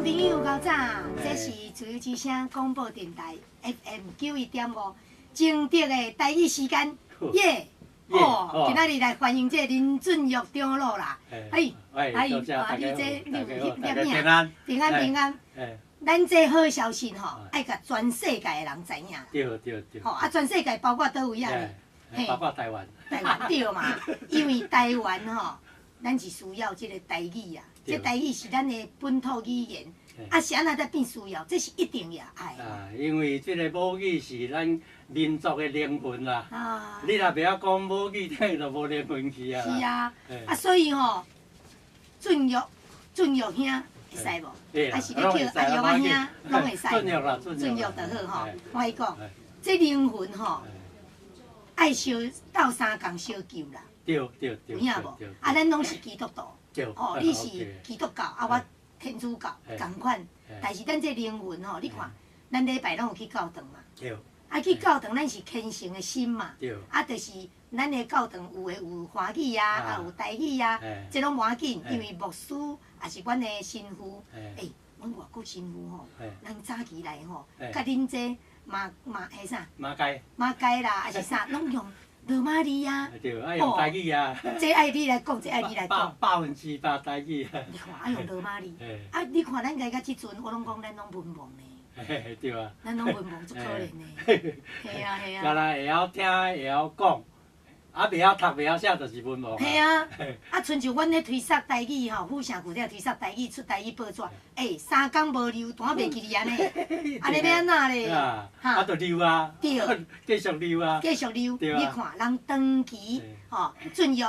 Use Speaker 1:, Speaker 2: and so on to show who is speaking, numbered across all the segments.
Speaker 1: 朋友，𠢕早，這是自由之聲廣播電臺 FM 91.5，正直的台語時間，耶！哦，今仔日來歡迎這個林俊育長老啦。哎，
Speaker 2: 哎，
Speaker 1: 啊，你這你有翕攝影？
Speaker 2: 平安，
Speaker 1: 平安平安。咱這好消息吼，愛共全世界的人知影。
Speaker 2: 對對對。
Speaker 1: 吼，啊，全世界包括佗位啊？
Speaker 2: 包括台灣。
Speaker 1: 台灣對嘛？因為台灣吼，咱是需要這個台語啊，這台語是咱的本土語言，啊是按怎才變需要？這是一定要愛。
Speaker 2: 啊，因為這個母語是咱民族的靈魂啦。啊。你若袂曉講母語，等於就無靈魂去啊。
Speaker 1: 是啊。啊，所以吼，俊育俊育兄會使無？還是欲叫阿育仔兄，攏會使。
Speaker 2: 俊育啦，
Speaker 1: 俊育就好吼。我共你講，這靈魂吼，愛相鬥相共相救啦。
Speaker 2: 對對對。
Speaker 1: 有影無？啊，咱攏是基督徒。哦，你是基督教，啊，我天主教，仝款。但是咱這靈魂吼，你看，咱禮拜攏有去教堂嘛。啊，去教堂，咱是虔誠的心嘛。啊，就是咱的教堂有的有華語啊，啊有台語啊，這攏無要緊，因為牧師也是阮的神父。欸，阮外國神父吼，人早期來吼，佮恁這馬馬彼啥？
Speaker 2: 馬偕。
Speaker 1: 馬偕啦，還是啥，攏用羅馬字啊。
Speaker 2: 對，愛用台語啊。
Speaker 1: 這愛你來講，這愛你來講。
Speaker 2: 100%台語。
Speaker 1: 你看，愛用羅馬字。啊，你看咱家到這陣，我攏講咱攏文盲呢。
Speaker 2: 對啊。
Speaker 1: 咱攏文盲足可憐的。係啊係啊。
Speaker 2: 敢若會曉聽，會曉講，啊，袂曉讀，袂曉寫，就是文盲。
Speaker 1: 係啊，啊，親像阮咧推捒台語吼，府城舊咧推捒台語出台語報紙，欸，3工無溜，單袂記哩按呢，按呢欲按怎咧？
Speaker 2: 哈，啊，就溜啊。
Speaker 1: 對。
Speaker 2: 繼續溜啊。
Speaker 1: 繼續溜，你看人長期吼俊育，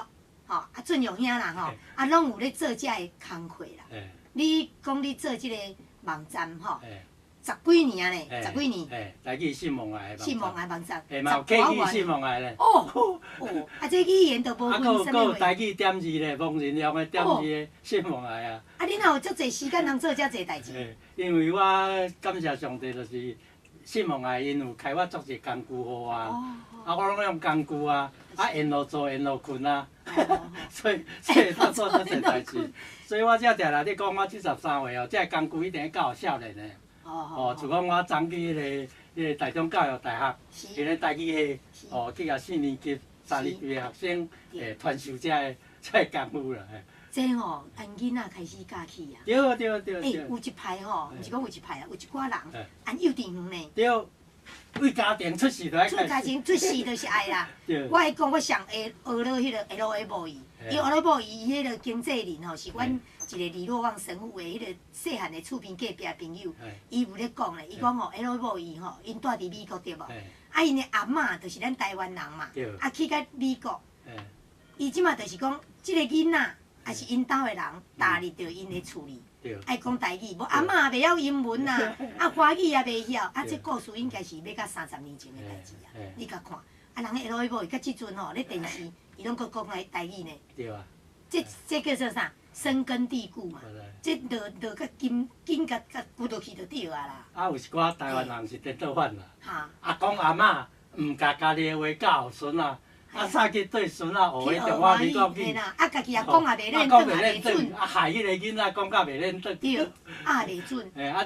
Speaker 1: 吼啊俊育兄啦吼，啊攏有咧做這个工課啦。你講你做這個網站吼，十幾年啊咧，十幾年。
Speaker 2: 台語信望愛。
Speaker 1: 信望愛網站。
Speaker 2: 欸，嘛有客語信望愛咧。
Speaker 1: 哦哦，啊，這語言都無分啥物。
Speaker 2: 啊，閣有台語點字咧，盲人用的點字的信望愛啊。
Speaker 1: 啊，你哪有足濟時間通做遮濟代誌？
Speaker 2: 因為我感謝上帝，就是信望愛𪜶有開我足濟工具予我，啊，我攏用工具啊，啊，緣路做緣路睏啊，所以才做遮濟代誌。所以我才定定咧講，我73歲哦，這个工具一定教予少年的。哦，就講我昨去彼個台中教育大學，彼个台語系，哦，去共四年級、三年級的學生，會傳授這個功夫啦。
Speaker 1: 這吼，按囡仔開始教起啊。
Speaker 2: 對對對。
Speaker 1: 欸，有一派吼，毋是講有一派啊，有一寡人按幼稚園呢。
Speaker 2: 對，為家庭出世就愛。
Speaker 1: 出家庭出世就是愛啦。我彼講，我上下學了彼個 L A 母伊，伊學了母伊，伊彼個經紀人吼是阮一個李若望神父的彼個細漢的厝邊隔壁朋友，伊有咧講咧，伊講吼 L A 母伊吼，𪜶住佇美國對無？啊，𪜶的阿嬤就是咱台灣人嘛，啊去到美國，伊這馬就是講，這個囡仔。也是𪜶兜的人，踏入著𪜶的厝裡，愛講台語，無阿嬤也袂曉英文啊，啊華語也袂曉，啊這故事應該是欲到30年前的代誌啊。你共看，啊人 L A 某到這陣吼，咧電視，伊攏閣講台語呢。
Speaker 2: 對啊。
Speaker 1: 這叫做啥？深根蒂固嘛。這落落較緊緊共共骨落去就對啊啦。
Speaker 2: 啊，有一寡台灣人是顛倒反啦。阿公阿嬤毋共家己的話教予孫仔。啊，煞去對孫仔學彼中華民國語，
Speaker 1: 啊，家己也講也袂輪轉，也袂準。
Speaker 2: 啊，害彼個囡仔講甲袂輪轉。
Speaker 1: 對，啊袂準。
Speaker 2: 嘿，啊，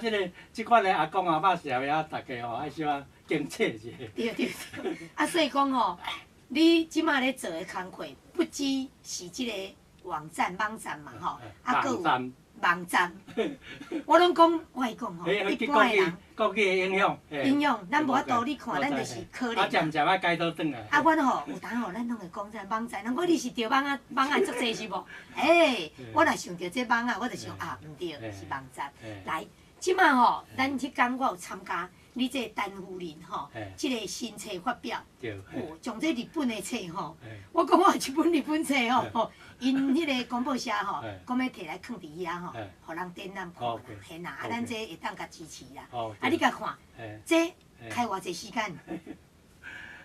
Speaker 2: 這款的阿公阿嬤社會啊，大家吼愛小可警醒一下。
Speaker 1: 對對對，啊，所以講吼，你這馬咧做的工課，不只是這個網站嘛吼，啊，閣有網站，我攏講，我會講吼，一般的人，
Speaker 2: 國語的影響，
Speaker 1: 影響，咱無法度，你看，咱就是可憐。
Speaker 2: 啊，漸漸愛改倒轉來。
Speaker 1: 啊，阮吼有當吼，咱攏會講這網站，人講你是著網仔，網仔足濟是無？欸，我若想著這網仔，我就想啊，毋對，是網站。來，這馬吼，咱彼工我有參加你這個陳夫人吼，這個新冊發表，哦，將這日本的冊吼，我講我有一本日本冊吼，𪜶彼個公報社吼，講欲提來囥佇遐吼，予人展覽看啦，嘿啦，啊，咱這會當共支持啦。啊，你共看，這開偌濟時間？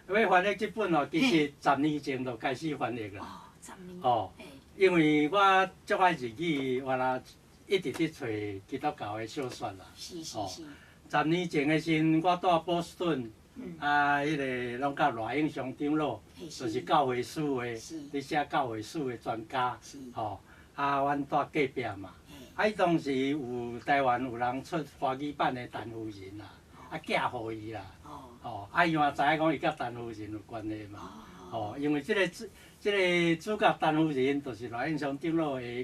Speaker 2: 欲翻譯這本哦，其實十年前就開始翻譯啦。
Speaker 1: 哦，十年。
Speaker 2: 哦，因為我足愛日語，原來一直佇揣基督教的小說啦。十年前的時陣，我蹛波士頓，啊，彼個攏佮賴永祥長老，就是教會史的，佇寫教會史的專家，吼，啊，阮蹛隔壁嘛，啊，伊當時有台灣有人出華語版的陳夫人啦，啊寄予伊啦。哦，啊伊嘛知影講伊佮陳夫人有關係嘛。哦，因為這個主角陳夫人就是賴永祥長老的彼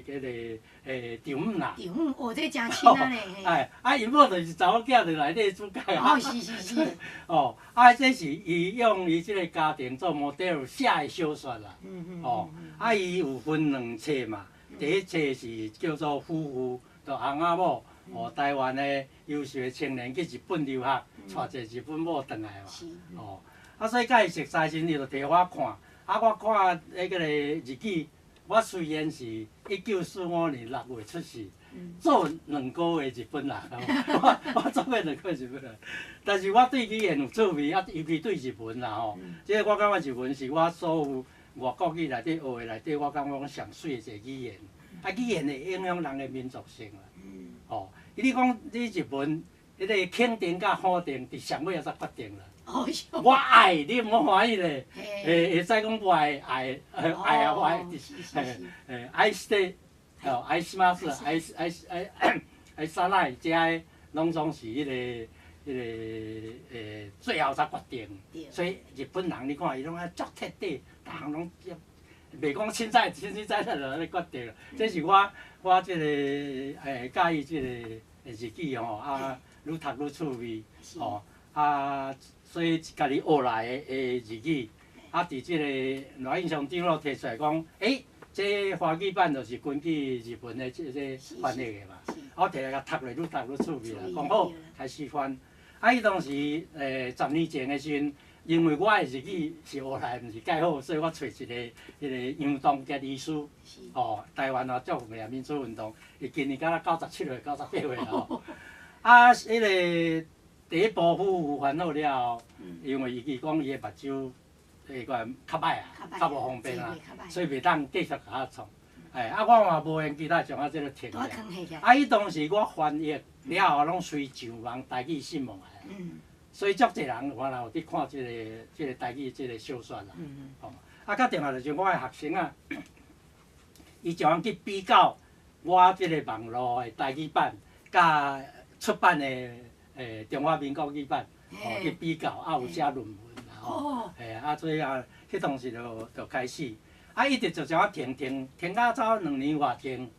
Speaker 2: 個丈母啦。
Speaker 1: 丈母，哦，這誠親啊咧。
Speaker 2: 哎，啊，𪜶某就是查某囝就內底主角啊。
Speaker 1: 哦，是是是。
Speaker 2: 哦，啊，這是伊用伊這個家庭做 model 寫的小說啦。哦，啊，伊有分兩冊嘛，第一冊是叫做夫婦，就翁仔某，哦，台灣的優秀的青年去日本留學，帶一個日本某轉來嘛。哦，啊，所以佮伊熟似時，伊就提我看。啊，我看彼個日記，我雖然是1945年6月出世，做2個月日本人，我做過兩個月日本人，但是我對語言有趣味，啊，尤其對日文啦吼，這個我感覺日文是我所有外國語內底學的內底，我感覺講上媠的一個語言。啊，語言會影響人的民族性啦。吼，你講你日文，彼個肯定佮否定，佇上尾仔才決定啦。我愛你毋好歡喜咧，會使講我愛愛愛啊，我愛，愛して哦，愛します，愛愛愛愛さない，這个攏總是彼個最後才決定。所以日本人你看伊攏愛足徹底，逐項攏袂講凊彩凊彩就按呢決定。這是我這個佮意這個日記吼，啊，愈讀愈趣味，吼啊。所以家己學來的日語，啊，佇這個賴永祥長老提出來講，欸，這華語版就是根據日本的這個翻譯的嘛。我提來共讀落，愈讀愈趣味啦。講好開始翻。啊，彼當時10年前的時陣，因為我的日語是學來，毋是蓋好，所以我揣一個彼個楊東結醫師，吼，台灣啊足有名民主運動，伊今年敢若97歲、98歲吼。啊，彼個。第一部夫婦翻好了後，因為伊講伊的目睭彼個較歹啊，較無方便啊，所以袂當繼續共我創。哎，啊，我嘛無閒其他將啊這個停下。啊，彼當時我翻譯了後，攏隨上網台語新聞來。所以足濟人原來有佇看這個台語這個小說啦。吼，啊，較重要就是我的學生啊，伊將去比較我這個網路的台語版，佮出版的。中華民國語版，吼去比較，啊有寫論文啦吼，嘿啊所以啊，彼當時就開始，啊一直就這樣停停停到走2年外停，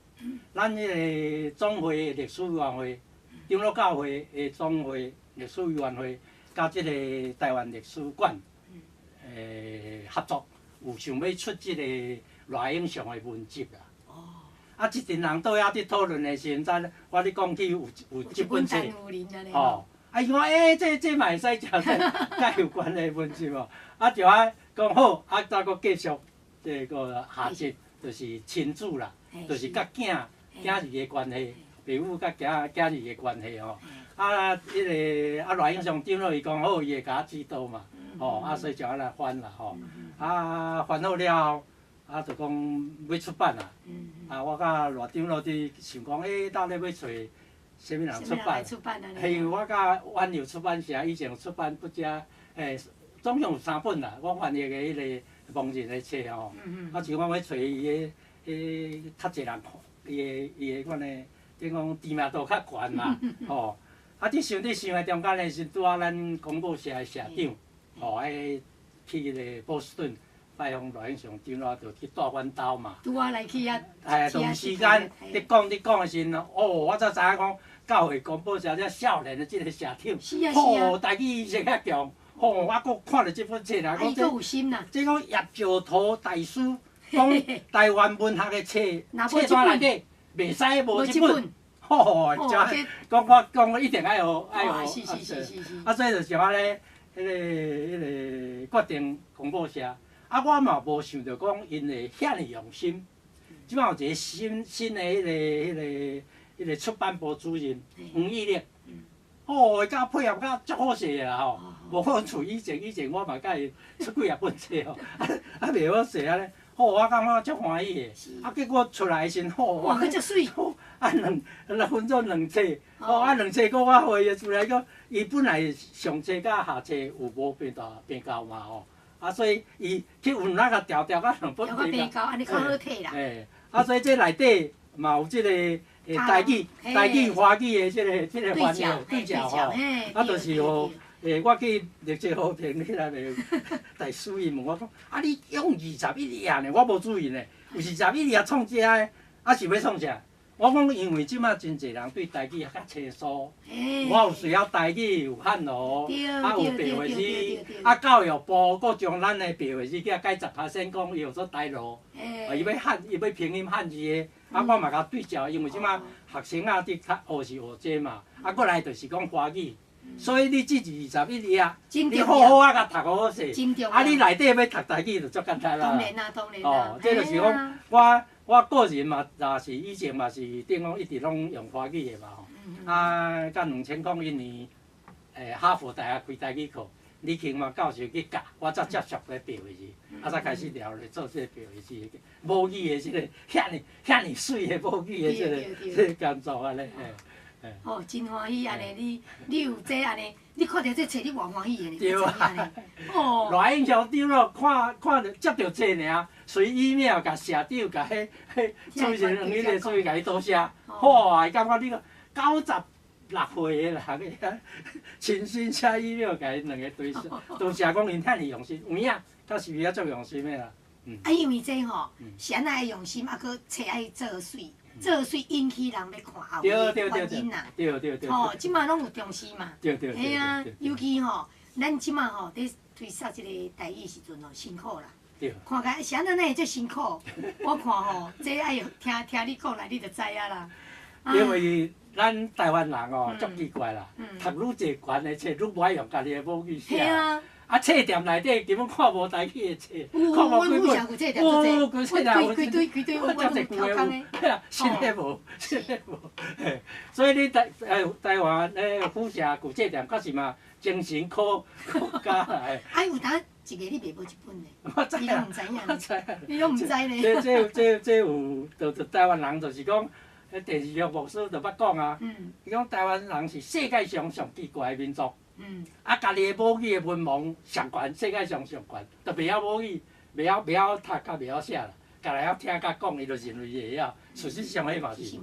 Speaker 2: 咱彼個總會歷史委員會，長老教會的總會歷史委員會，佮這個台灣歷史館，合作，有想欲出這個賴永祥的文集啦。啊！這陣人倒遐佇討論的時陣，才我咧講起有這本冊，吼！啊，伊講欸，這嘛會使食，佮有關的文集哦。啊，就愛講好，啊，再閣繼續這個下集，就是親子啦，就是佮囝囝兒的關係，爸母佮囝囝兒的關係吼。啊，彼個啊賴永祥長老伊講好，伊會共我指導嘛，吼！啊，所以就按呢翻啦，吼！啊，翻好了後。啊，就講欲出版啦！啊，我佮賴長老佇想講，欸，到底欲揣啥物人出版？因為我佮遠流出版社以前有出版不只，欸，總共有三本啦。我翻譯的彼個盲人的冊吼，啊，像我欲揣伊的，彼較濟人看，伊的款的，等於講知名度較懸嘛，吼。啊，佇想佇想的中間的時，拄仔咱公報社的社長，吼，彼去彼個波士頓。拜訪賴永祥長老，就去蹛阮兜嘛。
Speaker 1: 拄仔來去遐。
Speaker 2: 哎，同時間佇講佇講的時陣，哦，我才知影講教會公報社這少年的這個社長，吼，台語意識遐強，吼，我閣看著這本冊來講，這講葉石濤大師講台灣文學的冊冊單內底，袂使無這本，吼，真講我講我一定愛學愛學，啊，所以就是按呢，彼個決定公報社。啊，我嘛無想著講𪜶會遐爾用心。這擺有一個新新的彼個出版部主任黃義力，哦，伊佮配合甲足好勢的啦吼。無可能像以前我嘛佮伊出幾若本冊吼，啊啊袂好勢按呢。吼，我感覺足歡喜的。啊，結果出來的時陣，吼，
Speaker 1: 哇，閣遮媠。
Speaker 2: 啊兩，分做兩冊，吼啊兩冊閣我回出來閣，伊本來上冊佮下冊有無變大變厚嘛吼。啊，所以伊去有那個調調甲兩本
Speaker 1: 比較，按呢較好提啦。
Speaker 2: 欸，啊，所以這內底嘛有這個台语、台语、华语的这个翻译对照吼，啊，就是予我去绿济和平迄个大师伊问我讲，啊，你用21页呢？我无注意呢，有二十一页创啥的？啊是欲创啥？我讲因为这马真济人对台语较清楚，我有需要台语有汉罗，啊有白话字，啊教育部阁将咱的白话字叫改10%讲伊号做台罗，啊伊欲汉伊欲拼音汉字的，啊我嘛共对照，因为这马学生仔伫较学是学这嘛，啊过来就是讲华语，所以你这二十一页，你好好啊共读好势，啊你内底欲读台语就足简单啦。
Speaker 1: 当然啦，当然啦。
Speaker 2: 哦，这就是讲我。我个人嘛，也是以前嘛是等于讲一直拢用华语的嘛吼。啊，到2001年，哈佛大学开台语课，李庆嘛教授去教，我才接触咧白话字，啊才开始了咧做这个白话字，母语的这个遐尔遐尔媠的母语的这个工作按呢。
Speaker 1: 哦，真欢喜按呢，你有这按呢，你看著这册你偌欢喜的，你
Speaker 2: 对啊。哦。偌英校长咯，看看著接著册尔，随 email 共社长共彼彼主任两个主任共伊多谢，哇，伊感觉你个96岁的人遐亲身写 email 共𪜶两个对多谢讲𪜶遐尔用心，有影，确实伊足用心的啦。
Speaker 1: 啊，因为这吼是按怎会用心，啊，阁册爱做媠。做媠引起人欲看后的原因啦。
Speaker 2: 对对对。
Speaker 1: 吼，这马拢有重视嘛。
Speaker 2: 对对
Speaker 1: 对。嘿啊，尤其吼，咱这马吼伫推捒这个台语时阵吼，辛苦啦。
Speaker 2: 对。
Speaker 1: 看起来是按怎会遮辛苦？我看吼，这爱听听你讲来，你就知影啦。
Speaker 2: 因为咱台湾人哦，足奇怪啦，读愈济悬的册，愈无爱用家己的母语写。啊，册店内底根本看无台语的册，
Speaker 1: 看无几本。
Speaker 2: 有，规册店
Speaker 1: 有，规堆规堆，
Speaker 2: 我遮济旧的有，新的无，新的无。所以你台湾咧府社旧册店，确实嘛精神可可嘉啦。
Speaker 1: 啊，有当一个你卖无一本呢？
Speaker 2: 我知
Speaker 1: 你拢毋知影。
Speaker 2: 我知。
Speaker 1: 你拢毋知咧。
Speaker 2: 这有，就台湾人就是讲，电视剧牧师就捌讲啊，伊讲台湾人是世界上上奇怪的民族。啊，家己的母语的文盲上悬，世界上上悬，都袂晓母语，袂晓读，佮袂晓写啦，家己晓听佮讲，伊就认为会晓。事实上，彼嘛是，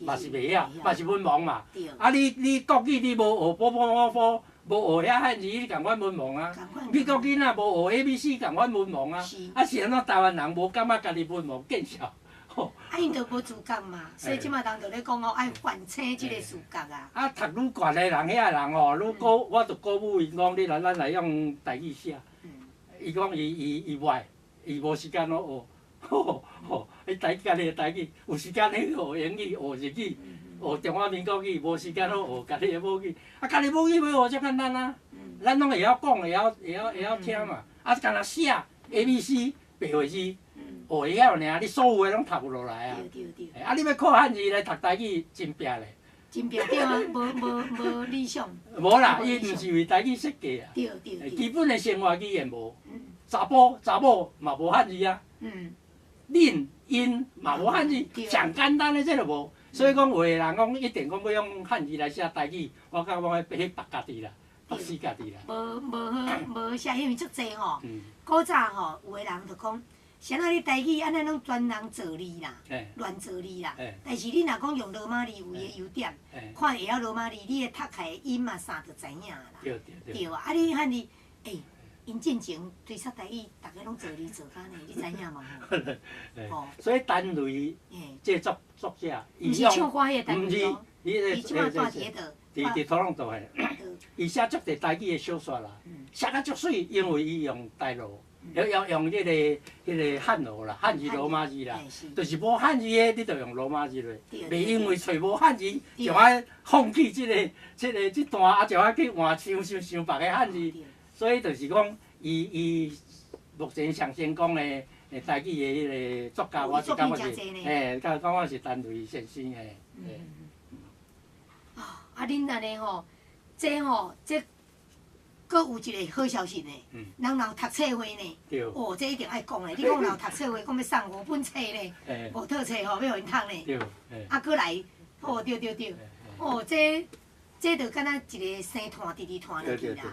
Speaker 2: 嘛是袂晓，嘛是文盲嘛。啊，你国语你无学波波摩波，无学遐汉字，你仝款文盲啊。美国囡仔无学 A B C，仝款文盲啊。啊，是按怎台湾人无感觉家己文盲见笑？
Speaker 1: 啊，𪜶就无自觉嘛，所以这马人就咧讲哦，爱唤醒这个自觉啊。
Speaker 2: 啊，读愈悬的人，遐人吼，愈鼓，我就鼓舞𪜶讲，你来咱来用台语写。伊讲伊伊伊无爱，伊无时间咯学。吼吼，伊台家己的台语，有时间去学英语、学日语、学中华民国语，无时间去学家己的母语。啊，家己母语欲学足简单啊，咱拢会晓讲，会晓会晓会晓听嘛。啊，干焦写 A B C 白话字。学会晓尔，你所有的拢读落来啊！
Speaker 1: 对对对。
Speaker 2: 啊，你欲靠汉字来读台语，真拼咧。
Speaker 1: 真拼对啊，无无无理想。
Speaker 2: 无啦，伊毋是为台语设计啊。
Speaker 1: 对对对。
Speaker 2: 基本的生活语言无。查埔查某嘛无汉字啊。恁𪜶嘛无汉字，上简单的这就无。所以讲，有的人讲一定讲欲用汉字来写台语，我感觉讲彼去缚家己啦，缚死家己啦。
Speaker 1: 无无好无好写，因为足济吼。古早吼，有的人就讲。啥人你台语按呢拢专人造字啦，乱造字啦。但是你若讲用罗马字有伊的优点，看会晓罗马字，你的读起来音嘛啥就知影啦。
Speaker 2: 对对对。
Speaker 1: 对啊，啊你汉字，欸，𪜶进前推捒台语，逐家拢造字造甲呢，你知影无？
Speaker 2: 吼。所以陈雷这作者，
Speaker 1: 毋是唱歌彼个陈雷哦，伊这马住伫彼佗？
Speaker 2: 伫多伦多的，伊写足济台语的小说啦，写甲足媠，因为伊用台罗。用用用彼个汉罗啦，汉字罗马字啦，就是无汉字的，你就用罗马字落。袂因为揣无汉字，就爱放弃这个这段，啊，就爱去换伤伤伤别个汉字。所以就是讲，伊伊目前上成功的台语的彼个作家，我是感觉是，嘿，感觉是陈雷先生的。
Speaker 1: 啊，恁按呢吼，这吼这。阁有一个好消息呢，人若有读册会呢，哦，这一定爱讲的。你讲若有读册会，讲欲送五本册呢，五套册吼，欲予𪜶读呢。啊，阁来，哦，对对对，哦，这就敢若一个生团直直传落去啦。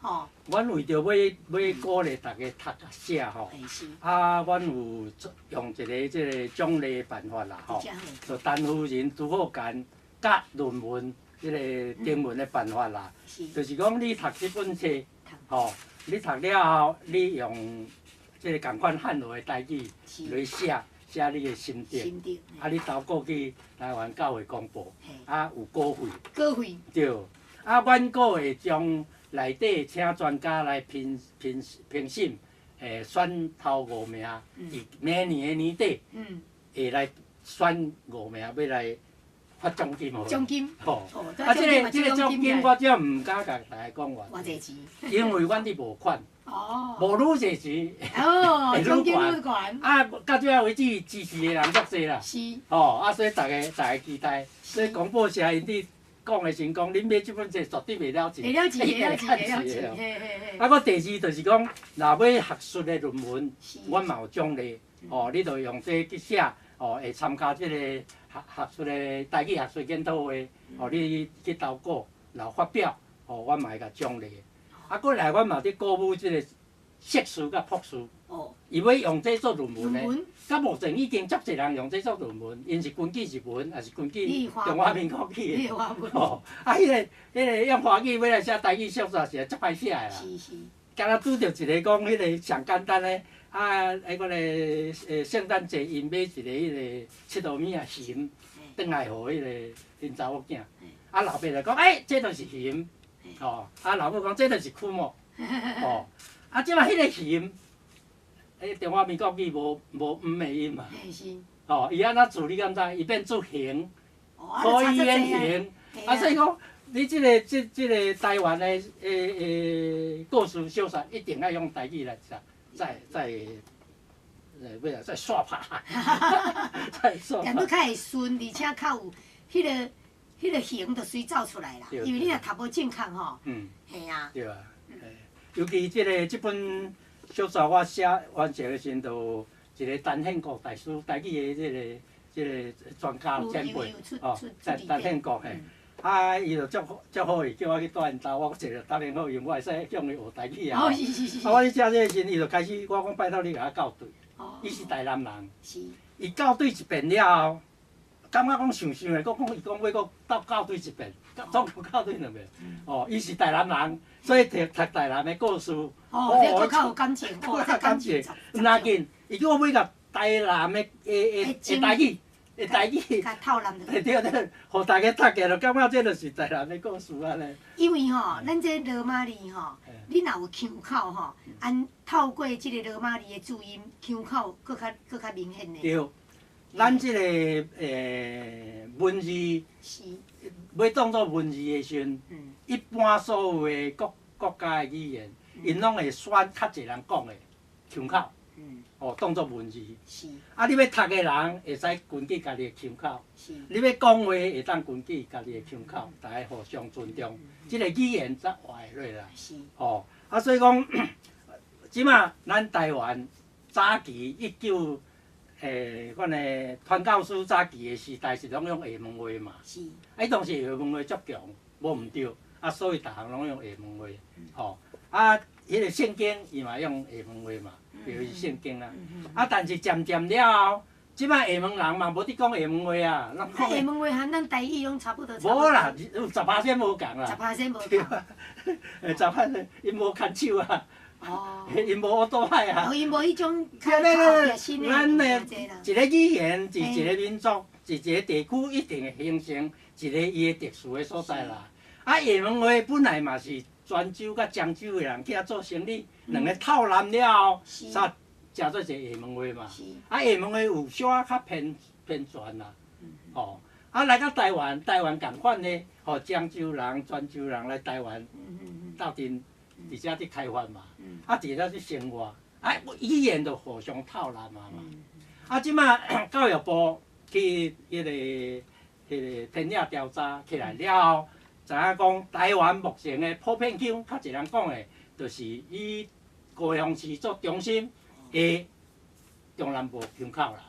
Speaker 1: 吼。
Speaker 2: 阮為著欲鼓勵大家讀佮寫吼，啊，阮有用一個這個獎勵辦法啦吼，就陳夫人朱浩干佮論文這個徵文的辦法啦，就是講你讀這本冊，吼，你讀了後，你用這個仝款漢語的台語來寫寫你的心得，啊，你投過去台灣教會公報，啊，有稿費，
Speaker 1: 稿費，
Speaker 2: 對，啊，阮閣會將內底請專家來評評評審，選頭五名，佇明年的年底，會來選五名欲來發獎金予。
Speaker 1: 獎金。
Speaker 2: 吼，啊，這個獎金我才毋敢共大家講偌
Speaker 1: 濟錢，
Speaker 2: 因為阮佇募款。
Speaker 1: 哦。
Speaker 2: 募愈濟錢，
Speaker 1: 會愈懸。
Speaker 2: 啊，到這下為止支持的人足濟啦。吼，啊，所以逐家逐家期待，所以廣播社𪜶佇講的時講，恁買這本冊絕對袂了錢，
Speaker 1: 袂了錢，袂了錢，袂了錢。嘿嘿嘿。
Speaker 2: 啊，閣第二就是講，若欲學術的論文，阮嘛有獎勵，哦，你就用這去寫，哦，會參加這個學學術的台語學術研討會，哦，你去投稿，然後發表，哦，阮嘛會共獎勵。啊，過來阮嘛佇鼓舞這個碩士佮博士，伊欲用這做論文的，到目前已經足濟人用這做論文，𪜶是根據日文，抑是根據中華民國去的。吼，啊，彼個用華語欲來寫台語小說是足歹寫的啦。敢若拄著一個講彼個上簡單的，啊，彼個聖誕節𪜶買一個彼個𨑨迌物仔熊，轉來予彼個𪜶查某囝，啊，老爸就講，欸，這就是熊，吼，啊，老母講這就是枯木，吼，啊，這擺彼個熊，彼中華民國語無無毋的音嘛，吼，伊按怎注你敢知？伊變做熊，可以變熊，啊，所以講。你這個、這、這個台灣的故事小說，一定愛用台語來寫，再再欲來再刷拍，再刷。
Speaker 1: 這樣較會順，而且較有彼個形就隨走出來啦。因為你若讀無正確吼，嘿啊。
Speaker 2: 對啊，尤其這個這本小說我寫完成的時陣，就一個陳憲國大師台語的這個專家前輩，哦，陳陳憲國嘿。啊，伊就足好足好伊叫我去蹛𪜶兜，我坐著答應好，因為我會使向伊學台語啊。
Speaker 1: 哦，是是是。
Speaker 2: 啊，我咧寫這個時陣，伊就開始，我講拜託你共我校對。伊是台南人。伊校對一遍了後，感覺講想想的，閣講伊講欲閣鬥校對一遍，總共校對兩遍。哦，伊是台南人，所以讀讀台南的故事。
Speaker 1: 哦，這閣較有感情，
Speaker 2: 閣較感情。毋要緊，伊叫我欲共台南的的的台語。會台語，
Speaker 1: 共透納
Speaker 2: 對對，予大家讀起來，就感覺這就是台南的故事按呢。
Speaker 1: 因為吼，咱這羅馬字吼，你若有腔口吼，按透過這個羅馬字的注音，腔口閣較閣較明顯的。
Speaker 2: 對，咱這個文字，欲當做文字的時陣，一般所有的國國家的語言，𪜶攏會選較濟人講的腔口。哦，當做文字。啊，你欲讀的人會使根據家己的腔口。你欲講話會當根據家己的腔口，大家互相尊重，這個語言才活會落來。哦，啊，所以講，這馬咱台灣早期一九，阮的傳教士早期的時代是攏用廈門話嘛。啊，彼當時廈門話足強，無毋對，啊，所以逐項攏用廈門話。吼，啊，彼個聖經伊嘛用廈門話嘛。就是聖經啊，啊，但是漸漸了後，這擺廈門人嘛無佇講廈門話啊，攏講
Speaker 1: 廈門話和咱台語攏差不多。
Speaker 2: 無啦，有10%無仝啦。
Speaker 1: 十趴無仝。
Speaker 2: 10%，𪜶無牽手啊。
Speaker 1: 哦。
Speaker 2: 𪜶無烏多擺啊。
Speaker 1: 哦，𪜶無彼種較較後新的。
Speaker 2: 咱的一個語言，佇一個民族，佇一個地區，一定會形成一個伊的特殊的所在啦。啊，廈門話本來嘛是泉州佮漳州的人去遐做生意，兩个透濫了後，才成做一个廈門話嘛。啊，廈門話有小可較偏偏傳啦，吼。啊，來到台灣，台灣仝款的，予漳州人、泉州人來台灣鬥陣，佇遮佇開發嘛。啊，佇遮佇生活，啊，語言就互相透濫啊嘛。啊，這馬教育部去彼個田野調查起來了後，知影講台灣目前的普遍腔，較濟人講的，就是以高雄市做中心的中南部腔口啦。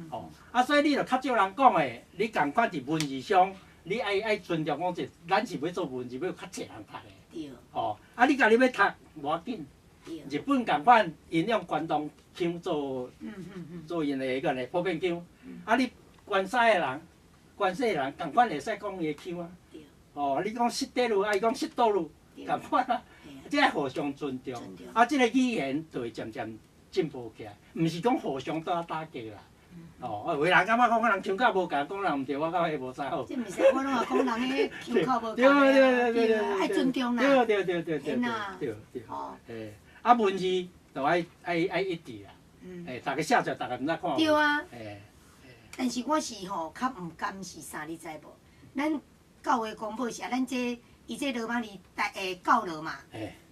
Speaker 2: 吼，啊，所以你著較少人講的，你仝款佇文字上，你愛愛尊重講者，咱是欲做文字，欲較濟人讀的。哦，啊，你家己欲讀無要緊。日本仝款，𪜶用關東腔做做𪜶的彼個普遍腔。啊，你關西的人，關西的人仝款會使講伊的腔啊。哦，你講知ってる，啊，伊講知っとる，仝款啊。這愛互相尊重。啊，這個語言就會漸漸進步起來，毋是講互相鬥打架啦。哦，有的人感覺講人腔口無仝，講人毋對，我感覺無啥好。
Speaker 1: 這毋是，我攏嘛講人彼腔口無仝。對，愛尊重啦。
Speaker 2: 對對對對對對對。哦。啊，文字就愛愛愛一致啦。欸，逐家寫出來，逐家毋知看。
Speaker 1: 對啊。但是我是吼較毋甘是啥，你知無？咱教會公布是啊，咱這伊這羅馬字台教羅嘛，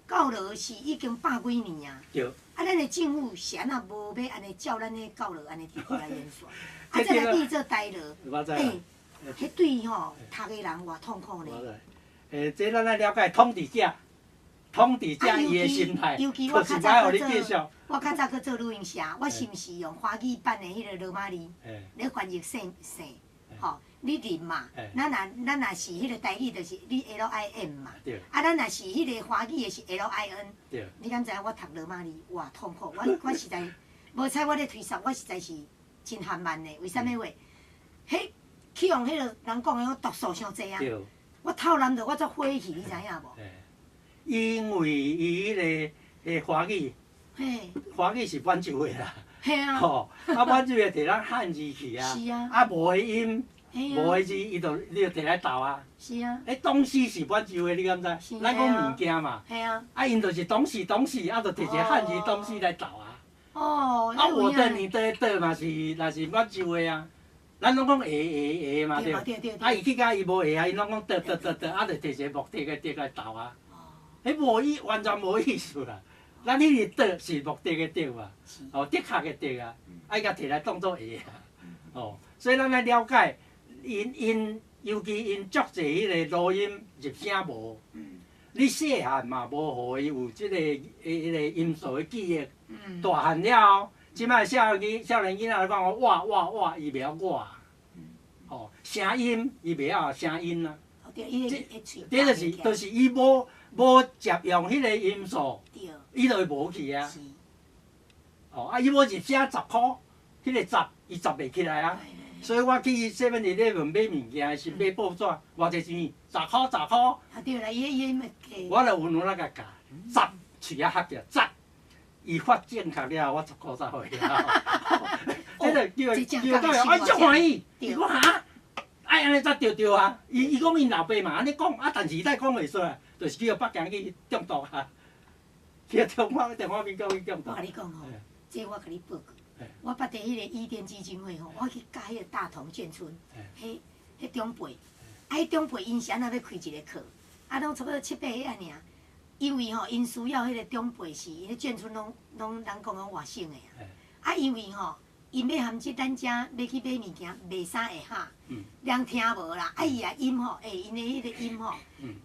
Speaker 1: 教羅是已經百幾年啊。
Speaker 2: 對。
Speaker 1: 啊，咱的政府是按怎無欲按呢照咱的教羅按呢佇來演算，啊，再來變做台羅，欸，彼對吼讀的人偌痛苦呢。
Speaker 2: 欸，這咱愛了解統治者。統治者伊的心態，
Speaker 1: 尤其我較早去做，我較早去做旅行社，我是毋是用華語版的彼个羅馬字咧翻譯姓姓，吼，你林嘛，咱若是彼个台語，就是你 LIM 嘛，啊，咱若是彼个華語的是 LIN，你敢知影我讀羅馬字偌痛苦？我實在無彩我咧推捒，我實在是真含慢的。為啥物話？彼去予彼个人講的講毒素傷濟啊！我透難著我足火氣，你知影無？
Speaker 2: 因為伊彼个華語，華語是滿洲的啦，吼，啊滿洲的摕咱漢字去啊，啊無彼音，無彼字，伊就你就摕來鬥啊。彼東西是滿洲的，你敢知？咱講物件嘛，啊𪜶就是東西東西，啊就摕一个漢字東西來鬥啊。啊我的你的的嘛是若是滿洲的啊，咱攏講會會會嘛對，啊伊去甲伊無會啊，𪜶攏講得得得得，啊就摕一个木竹的竹來鬥啊。彼無意，完全無意思啦。咱彼个的是目的的的嘛，哦，的確的的啊，啊伊共摕來當做會啊，哦，所以咱愛了解，𪜶𪜶尤其𪜶足濟彼個濁音入聲無，你細漢嘛無予伊有這個彼個音素的記憶，大漢了後，這擺少年囡仔講我我我，伊袂曉我，哦，聲音伊袂曉聲音啊，這就是伊無。無接用彼个音素，伊就會無去啊。哦，啊，伊無入聲十箍，彼个十伊十袂起來啊。所以我去 Seven Eleven 買物件時，買報紙，偌濟錢？十箍十箍。
Speaker 1: 啊對啦，伊伊咪
Speaker 2: 我就溫柔仔共教，十喙仔合著，十，伊發正確了後，我10箍才予伊。這個叫叫教育，哎，足歡喜。伊講哈，愛按呢才對對啊。伊伊講𪜶老爸嘛按呢講，啊，但是伊再講袂出來。就是去予北京去中毒啊！去中華中華民國去中毒。
Speaker 1: 我共你講吼，這我共你報告。我捌佇彼个伊甸基金會吼，我去佮彼个大同眷村，彼彼長輩，啊，彼長輩𪜶是按怎欲開一个課，啊，攏差不多七八歲按呢爾。因為吼，𪜶需要彼个長輩是，彼眷村攏攏人講講外省的啊。啊，因為吼，𪜶欲含這咱遮欲去買物件，袂啥會哈，人聽無啦。啊，伊也音吼，欸，𪜶的彼个音吼，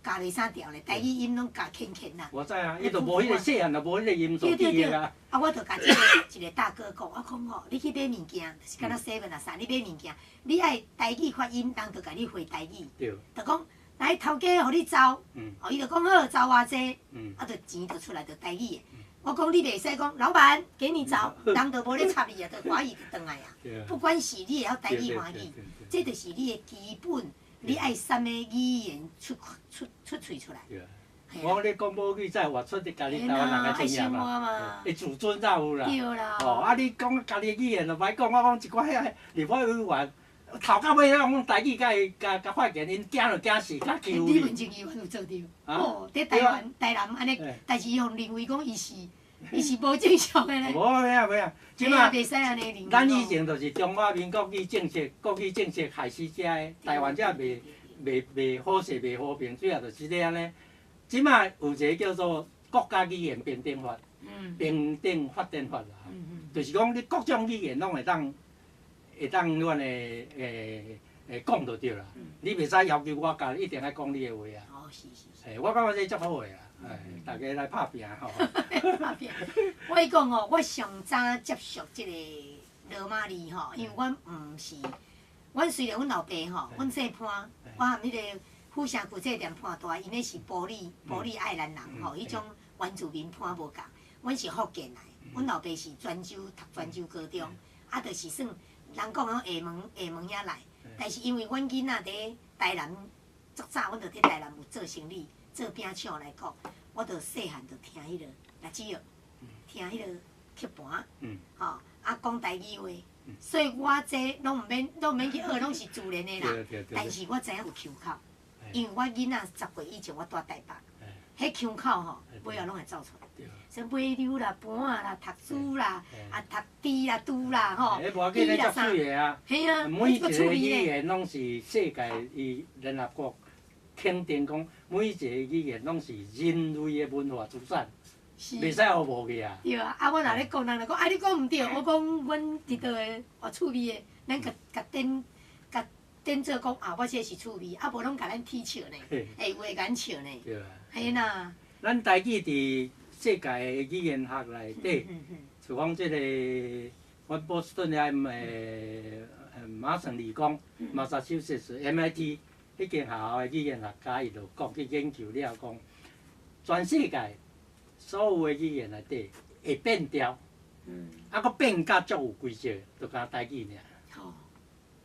Speaker 1: 教袂啥調咧，台語音攏教輕輕啦。
Speaker 2: 我知啊，伊就無彼個細漢就無彼個音素記憶啊。
Speaker 1: 啊，我就共這個一個大哥講，我講吼，你去買物件，就是敢若 seven 啊啥，你買物件，你愛台語發音，人就共你回台語。就講來頭家予你走，哦，伊就講好，走偌濟，啊，就錢就出來就台語的。我講你袂使講，老闆給你走，人就無咧插你啊，就華語就轉來啊。不管是你會曉台語華語，這就是你的基本，你愛啥物語言出出出喙出來。
Speaker 2: 我講你講母語才會活出你家己台灣人的尊嚴嘛，會自尊才有啦。哦，啊你講家己語言就歹講，我講一寡遐立法委員頭到尾攏講台語，共伊共共發言，𪜶驚就驚死，較欺負
Speaker 1: 你。李文正議員有做著，哦，佇台灣台南按呢，但是伊予認為講伊是。伊是無正常的咧。
Speaker 2: 無咩啊咩啊，這馬咱以前就是中華民國語政策、國語政策害死遮的，台灣才袂袂袂好勢、袂和平，主要就是這按呢。這馬有一个叫做國家語言平等法，平等發展法啦，就是講你各種語言攏會當會當阮的會講就對啦。你袂使要求我家一定愛講你的話啊。
Speaker 1: 哦，是是是。
Speaker 2: 欸，我感覺這足好的啊。哎，大家來拍拚吼！
Speaker 1: 拍拚。我講吼，我上早接觸這個羅馬字吼，因為阮毋是，阮雖然阮老爸吼，阮姓潘，我含彼個府城旧制店伴大，𪜶彼是埔里埔里爱兰人吼，彼种原住民伴无仝。阮是福建来，阮老爸是泉州读泉州高中，啊，就是算人讲讲厦门厦门遐来，但是因为阮囡仔伫台南足早，阮就伫台南有做生理、做饼厂来讲，我就细汉就听彼个辣子乐，听彼个曲盘，吼，啊讲台语话，所以我这拢毋免拢毋免去学，拢是自然的啦。但是我知影有腔口，因为我囡仔10岁以前我蹛台北，彼腔口吼，尾后拢会走出来。像买溜啦、盘仔啦、读书啦、啊读猪啦、猪啦吼。
Speaker 2: 彼无要紧，彼足媠的啊。
Speaker 1: 嘿啊，
Speaker 2: 每一个语言拢是世界伊联合国肯定讲，每一个语言拢是人类的文化资产，袂使予无去啊。
Speaker 1: 对啊，啊，我若咧讲，人就讲啊，你讲毋对，我讲阮伫佗个学趣味的，咱共共颠共颠做讲啊，我这是趣味，啊无拢共咱耻笑呢，会有会共咱笑呢。
Speaker 2: 对啊。
Speaker 1: 嘿啦。
Speaker 2: 咱台语伫世界的语言学内底，像讲这个，阮波士顿遐麻省理工马萨诸塞州 MIT 彼间学校的语言学家，伊就讲去研究了讲，全世界所有的语言内底会变调，啊，阁变甲足有规则，就干焦台语尔。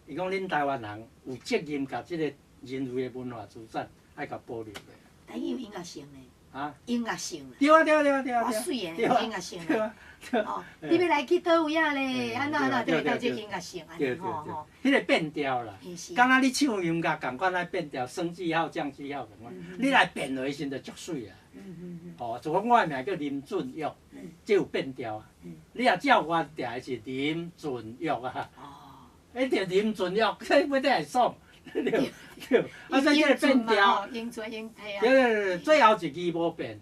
Speaker 2: 伊讲恁台湾人有责任共这个人类的文化资产爱共保留落。
Speaker 1: 台语有音乐性呢。
Speaker 2: 啊，
Speaker 1: 音乐性啦。
Speaker 2: 对啊对啊对啊对啊。
Speaker 1: 哇媠的，音乐性啦。哦，你欲来去佗位仔咧？按怎按怎，就会到这音乐性按呢吼吼。
Speaker 2: 彼个变调啦，敢若你唱音乐仝款爱变调，升记号、降记号仝款，你来变落的时阵就足媠啊。哦，就讲我的名叫林俊育，这有变调啊。你若照我定的是林俊育啊。哦。一定林俊育，这尾底会爽。对对，啊，所以这个变调，对对对，最后一字无变，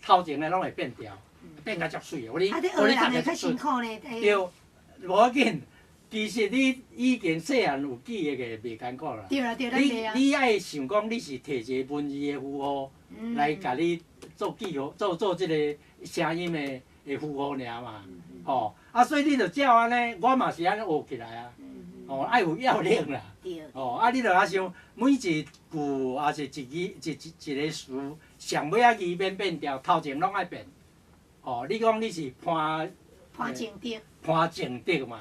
Speaker 2: 头前的拢会变调，变甲足媠的。我你
Speaker 1: 我你读较辛苦咧。
Speaker 2: 对，无要紧。其实你以前细汉有记忆的袂艰苦啦。
Speaker 1: 对啦对啦。
Speaker 2: 你你爱想讲你是提一个文字的符号来共你做记号，做做这个声音的的符号尔嘛，吼。啊，所以你就照按呢，我嘛是按呢学起来啊。哦，爱有要领啦。哦，啊，你著爱想每一句，抑是一字一一一个词，上尾仔字免变调，头前拢爱变。哦，你讲你是潘
Speaker 1: 潘正德，
Speaker 2: 潘正德嘛？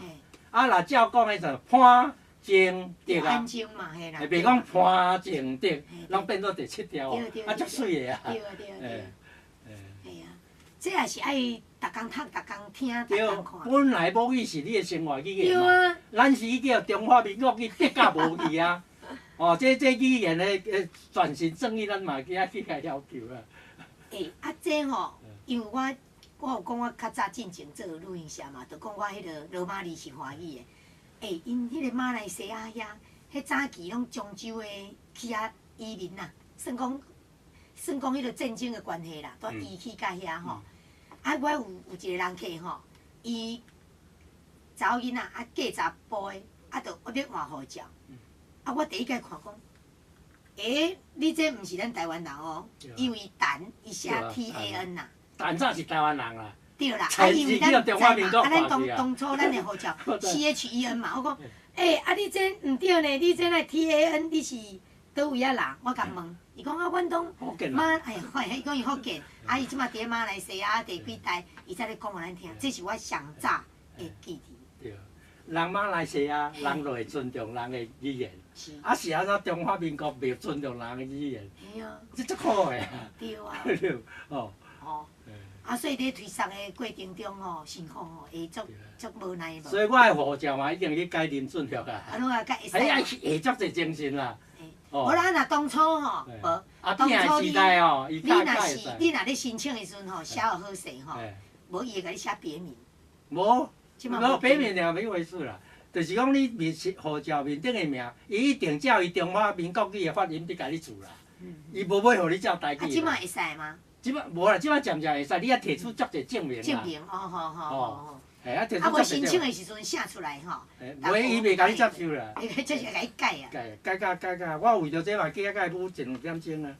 Speaker 2: 啊，若照讲的就潘正德啊。
Speaker 1: 安静嘛，嘿啦。
Speaker 2: 袂讲潘正德，拢变做第七条哦，啊，足媠的啊。
Speaker 1: 对啊对啊对。嘿啊，这也是爱逐工读、逐工听、逐工看。
Speaker 2: 本来母语是你的生活语言嘛，咱是去予中华民国去夺甲无去啊！哦，这这语言的转型正义，咱嘛去爱去共要求啊。
Speaker 1: 欸，啊，这吼，因为我我有讲我较早进前做旅行社嘛，就讲我彼个罗马字是华语的。欸，𪜶彼个马来西亚遐，彼早期拢漳州的去遐移民啦，算讲算讲彼个战争的关系啦，都移去到遐吼。啊，我有有一个人客吼，伊查某囡仔啊嫁查埔的，啊，就我欲换护照。啊，我第一摆看讲，欸，你这毋是咱台湾人哦，因为陈伊写 T A N 呐。
Speaker 2: 陈早是台湾人啦。
Speaker 1: 对啦，啊，因为咱知嘛，啊，咱当当初咱的护照 C H E N 嘛，我讲，欸，啊，你这毋对呢，你这若 T A N，你是佗位仔人？我共问，伊讲啊，阮拢马，哎呀，伊讲伊福建，啊，伊这马伫咧马来西亚第几代，伊才咧讲予咱听，这是我上早会记得。
Speaker 2: 对，人马来西亚人就会尊重人的语言，啊是按怎中华民国袂尊重人的语言？
Speaker 1: 嘿啊，
Speaker 2: 这足可的啊。
Speaker 1: 对啊。
Speaker 2: 对，哦。
Speaker 1: 哦。啊，所以伫推捒的过程中吼，辛苦吼，会足足无奈无。
Speaker 2: 所以我的护照嘛，已经去改林俊育啊。
Speaker 1: 啊，拢也改会使。
Speaker 2: 哎呀，下足济精神啦。
Speaker 1: 无啦，若当初吼，无。
Speaker 2: 当初你，
Speaker 1: 你若是你若咧申请的时阵吼，写予好势吼，无伊会共你写别名。
Speaker 2: 无，无别名两一回事啦，就是讲你面护照面顶的名，伊一定照伊中华民国语的发音伫共你注啦。伊无欲予你照台语。
Speaker 1: 啊，这马会使吗？
Speaker 2: 这马无啦，这马渐渐会使，你爱提出足济证明啦。
Speaker 1: 证明，哦吼吼吼。
Speaker 2: 嘿，啊，提出
Speaker 1: 啊，无申请的时阵写出来吼。
Speaker 2: 无，伊袂共你接受啦。
Speaker 1: 伊袂接受，共你改啊。
Speaker 2: 改，改甲改甲，我为著这嘛去遐改舞一两点钟啊。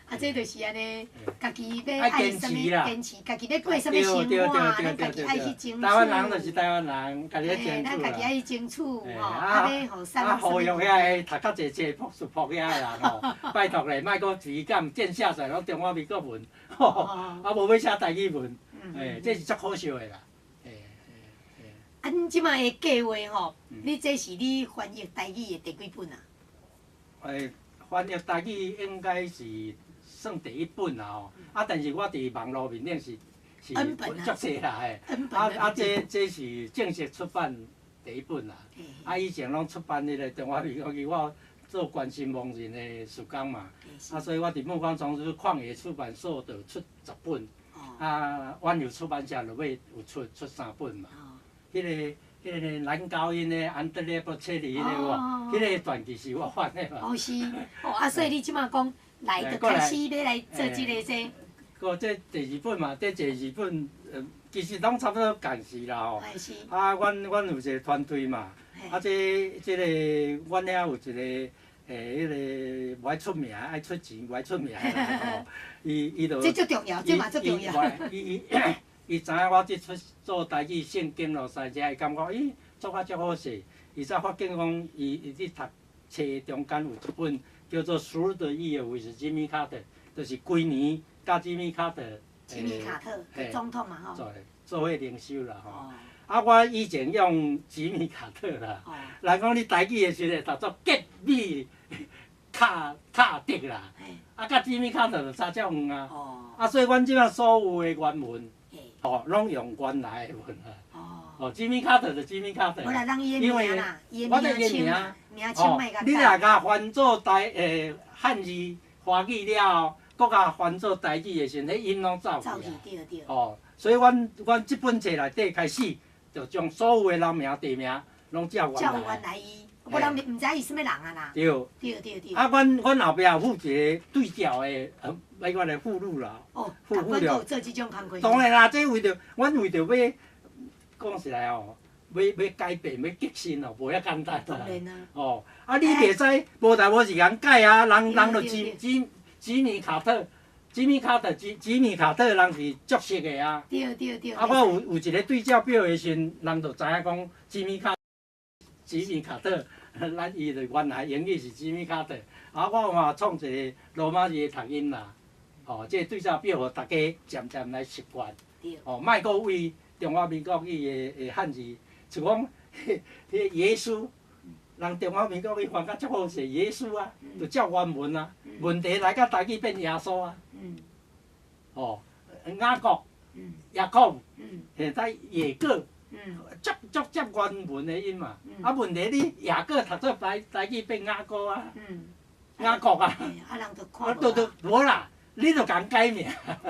Speaker 1: 啊，這就是按呢，家己欲愛啥物堅持，家己欲過啥物生活，咱家己愛去爭取。
Speaker 2: 台灣人就是台灣人，家己咧爭取。
Speaker 1: 咱家己愛去爭取吼，啊，欲予啥
Speaker 2: 啊，呼籲遐個讀較濟冊、博士博遐的人吼，拜託咧，莫閣隨講見寫出來攏中華民國文，啊，無欲寫台語文，這是足可惜的啦。
Speaker 1: 啊，恁這擺的計劃吼，你這是你翻譯台語的第幾本啊？
Speaker 2: 翻譯台語應該是算第一本啦吼，啊，但是我佇網路面頂是足濟啦，嘿，啊啊，這是正式出版第一本啦，啊，以前攏出版彼個中華民國，我做關心亡人的事工嘛，啊，所以我佇目光叢書曠野出版社就出10本，啊，遠流出版社落尾有出三本嘛，彼個男高音的安德烈波切利彼個有無？彼個傳記是我翻的嘛。
Speaker 1: 哦是，哦啊，所以你這擺講來就開始欲來做這个這。
Speaker 2: 閣這第二本嘛，這第二本，其實攏差不多仝時啦吼。啊，阮有一個團隊嘛，啊，這個阮遐有一個，彼个無愛出名，愛出錢，無愛出名的人吼。伊就。
Speaker 1: 這足重要，這嘛足重要。
Speaker 2: 伊知影我這出做台語聖經路賽，才會感覺咦，做甲足好勢。伊才發現講，伊佇讀冊中間有一本叫做《Through the Years with Jimmy Carter》，就是規年佮吉米卡特。
Speaker 1: 吉米卡特總統嘛吼。
Speaker 2: 做伙靈修啦吼。啊，我以前用吉米卡特啦。人講你台語的時陣讀做吉米卡特啦。啊，佮吉米卡特就差遮遠啊。啊，所以阮這擺所有的原文。哦，攏用原來的文啊。哦，吉米卡特就吉米卡特。
Speaker 1: 無啦，人伊的名啦，伊的名稱，名稱莫共
Speaker 2: 改。你若共翻做漢字華語了後，閣共翻做台語的時陣，彼音攏走去啊。
Speaker 1: 走去，對對。
Speaker 2: 哦，所以阮這本冊內底開始，就將所有的人名地名攏照原來。
Speaker 1: 照原來伊，無人毋知伊啥物人啊啦。
Speaker 2: 對。
Speaker 1: 對對對。
Speaker 2: 啊，阮後壁有附一個對照的，彼款的附錄啦。
Speaker 1: 哦，共款閣有做這種工課。
Speaker 2: 當然啦，這為著阮為著欲講實來哦，欲改變，欲革新哦，無遐簡單
Speaker 1: 當然啊。
Speaker 2: 哦，啊，你袂使無代無誌共改啊，人就吉米卡特，吉米卡特，吉米卡特人是足熟的啊。
Speaker 1: 對對對。
Speaker 2: 啊，我有一個對照表的時陣，人就知影講吉米卡特，咱伊就原來英語是吉米卡特，啊，我嘛創一個羅馬字的讀音啦，哦，這個對照表予大家漸漸來習慣。哦，莫閣為中華民國語的漢字，像講，彼個耶穌，人中華民國語翻甲足好勢，耶穌啊，就照原文啊，問題來到台語變耶穌啊。哦，雅各，雅各，現在雅各，足足接原文的音嘛。啊，問題你雅各讀做台語變雅各啊，雅各啊。
Speaker 1: 啊，人就看無。
Speaker 2: 對無啦，你就共改名。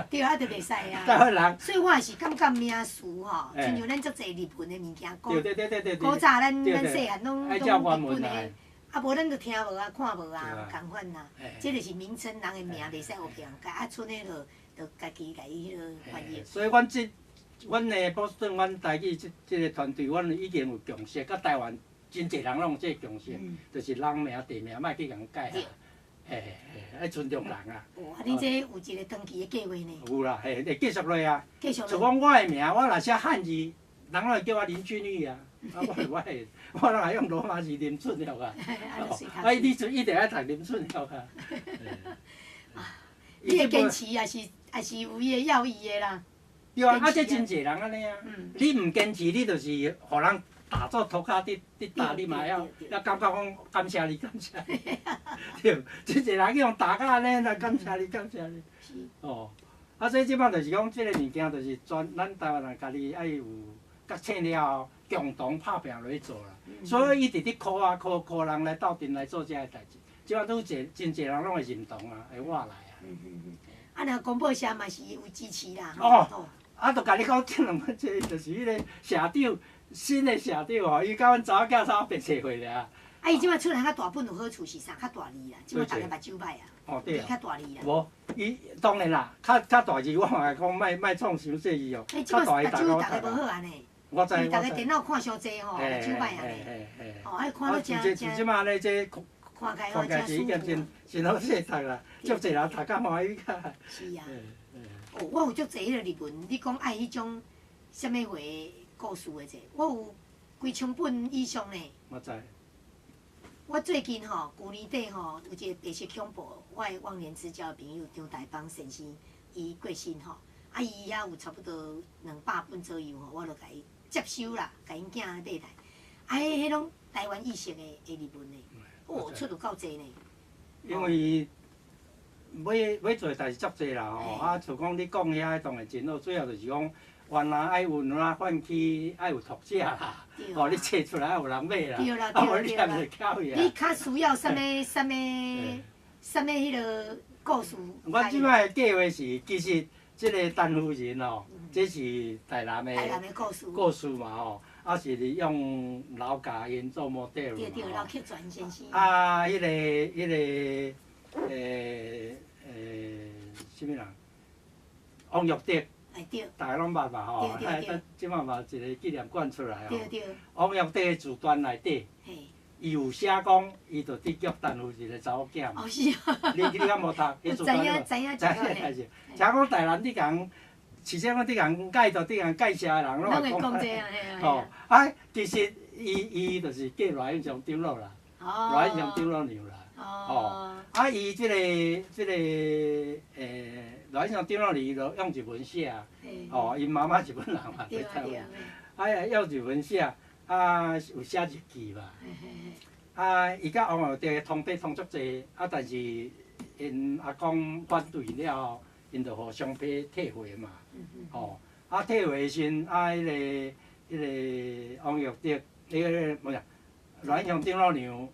Speaker 1: 對啊，就袂使啊。
Speaker 2: 台灣人。
Speaker 1: 所以我也是感覺名詞吼，親像咱足濟日文的物件，
Speaker 2: 古
Speaker 1: 古早咱細漢攏攏日本的，啊無咱就聽無啊，看無啊，仝款啦。這就是名稱，人的名袂使烏白共改，啊，賰的就家己共伊彼个翻譯。
Speaker 2: 所以阮這阮的波士頓，阮台語這個團隊，阮已經有共識，佮台灣真濟人攏有這個共識，就是人名地名莫去共改啊。嘿嘿，愛尊重人啊！
Speaker 1: 哦，啊，恁這有一個長期的計劃呢？
Speaker 2: 有啦，嘿，會繼續落啊。
Speaker 1: 繼續落。
Speaker 2: 像講我的名，我若寫漢字，人攏會叫我林俊宇啊。啊，我攏愛用羅馬字林俊耀啊。啊，你就一定愛讀林俊耀啊。
Speaker 1: 你的堅持也是有伊的要義的啦。
Speaker 2: 對啊，啊，這真濟人按呢啊。你毋堅持，你就是予人打做塗跤佇打，你嘛猶感覺講感謝你，感謝你。對，真濟人去予打甲按呢，來感謝你，感謝你。哦，啊，所以這擺就是講，這个物件就是全咱台灣人家己愛有覺醒了後，共同拍拚落去做啦。所以一直佇呼啊呼呼人來鬥陣來做這个代誌。這擺愈濟真濟人攏會認同啊，會活來啊。
Speaker 1: 啊，若公報社嘛是有支持啦。
Speaker 2: 哦，啊，就共你講，這兩擺這就是彼个社長，新的社長吼，伊佮阮查某囝差白冊歲爾。
Speaker 1: 啊，伊這擺出來較大本有好處是啥？較大字啦，這擺逐个目睭歹啊。
Speaker 2: 哦，對啊。
Speaker 1: 較大字啦。
Speaker 2: 無，伊當然啦，較大字我嘛會講莫莫創傷細字哦。較大字
Speaker 1: 目睭逐个無好按呢。
Speaker 2: 我知。
Speaker 1: 逐个電腦看傷濟吼，目睭歹按呢。哦，愛看得誠誠。
Speaker 2: 像這擺咧，這
Speaker 1: 看起来
Speaker 2: 看起来是已经真真好势读啦，足济人读较欢喜较。
Speaker 1: 是啊。哦，我有足济彼个日文，你讲爱彼种啥物话故事的者，我有几千本以上呢。
Speaker 2: 我知。
Speaker 1: 我最近吼，旧年底吼，有一个白色恐怖，我的忘年之交的朋友张大邦先生，伊过身吼，啊，伊遐有差不多200本左右吼，我就共伊接收啦，共𪜶囝买来，啊，彼彼拢台湾意识的日文呢，哦，出有够济呢。
Speaker 2: 因为欲欲做代志足济啦吼，啊，像讲你讲遐当然真好，主要就是讲原来爱有哪唤起爱有读者啦，哦，你册出来爱有人买啦，
Speaker 1: 对啦，
Speaker 2: 啊，无你也袂巧去啊。
Speaker 1: 你较需要啥物啥物啥物彼个故事？
Speaker 2: 我这摆的计划是，其实这个陈夫人哦，这是台南的
Speaker 1: 台南的故事
Speaker 2: 故事嘛吼，啊是用刘家英做 model 嘛。
Speaker 1: 对对，刘克全先生。
Speaker 2: 啊，彼个啥物人？王育德。
Speaker 1: 哎对。
Speaker 2: 大家拢捌吧吼？
Speaker 1: 对对对。
Speaker 2: 这摆嘛一个纪念馆出来吼。
Speaker 1: 对对。
Speaker 2: 王育德的自传内底，伊有写讲，伊就得叫陈夫人的查某囝嘛。
Speaker 1: 哦是啊。
Speaker 2: 你敢无读？
Speaker 1: 知影知影
Speaker 2: 知影代志。听讲台南你共，是说讲你共介绍，你共介绍的人
Speaker 1: 拢会讲这啊，嘿啊。
Speaker 2: 吼，啊，其实伊伊就是嫁赖英祥长老啦，赖英祥长老娘啦。哦。啊，伊这个赖英祥长老伊就用日文写，哦，𪜶妈妈日本人嘛，伫台湾。啊，用日文写，啊，有写日记嘛。啊，伊佮王育德通批通足济，啊，但是𪜶阿公反对了后，𪜶就互相批退回嘛。吼，啊，退回的时阵，啊，彼个王育德，彼个无啥，赖英祥长老娘，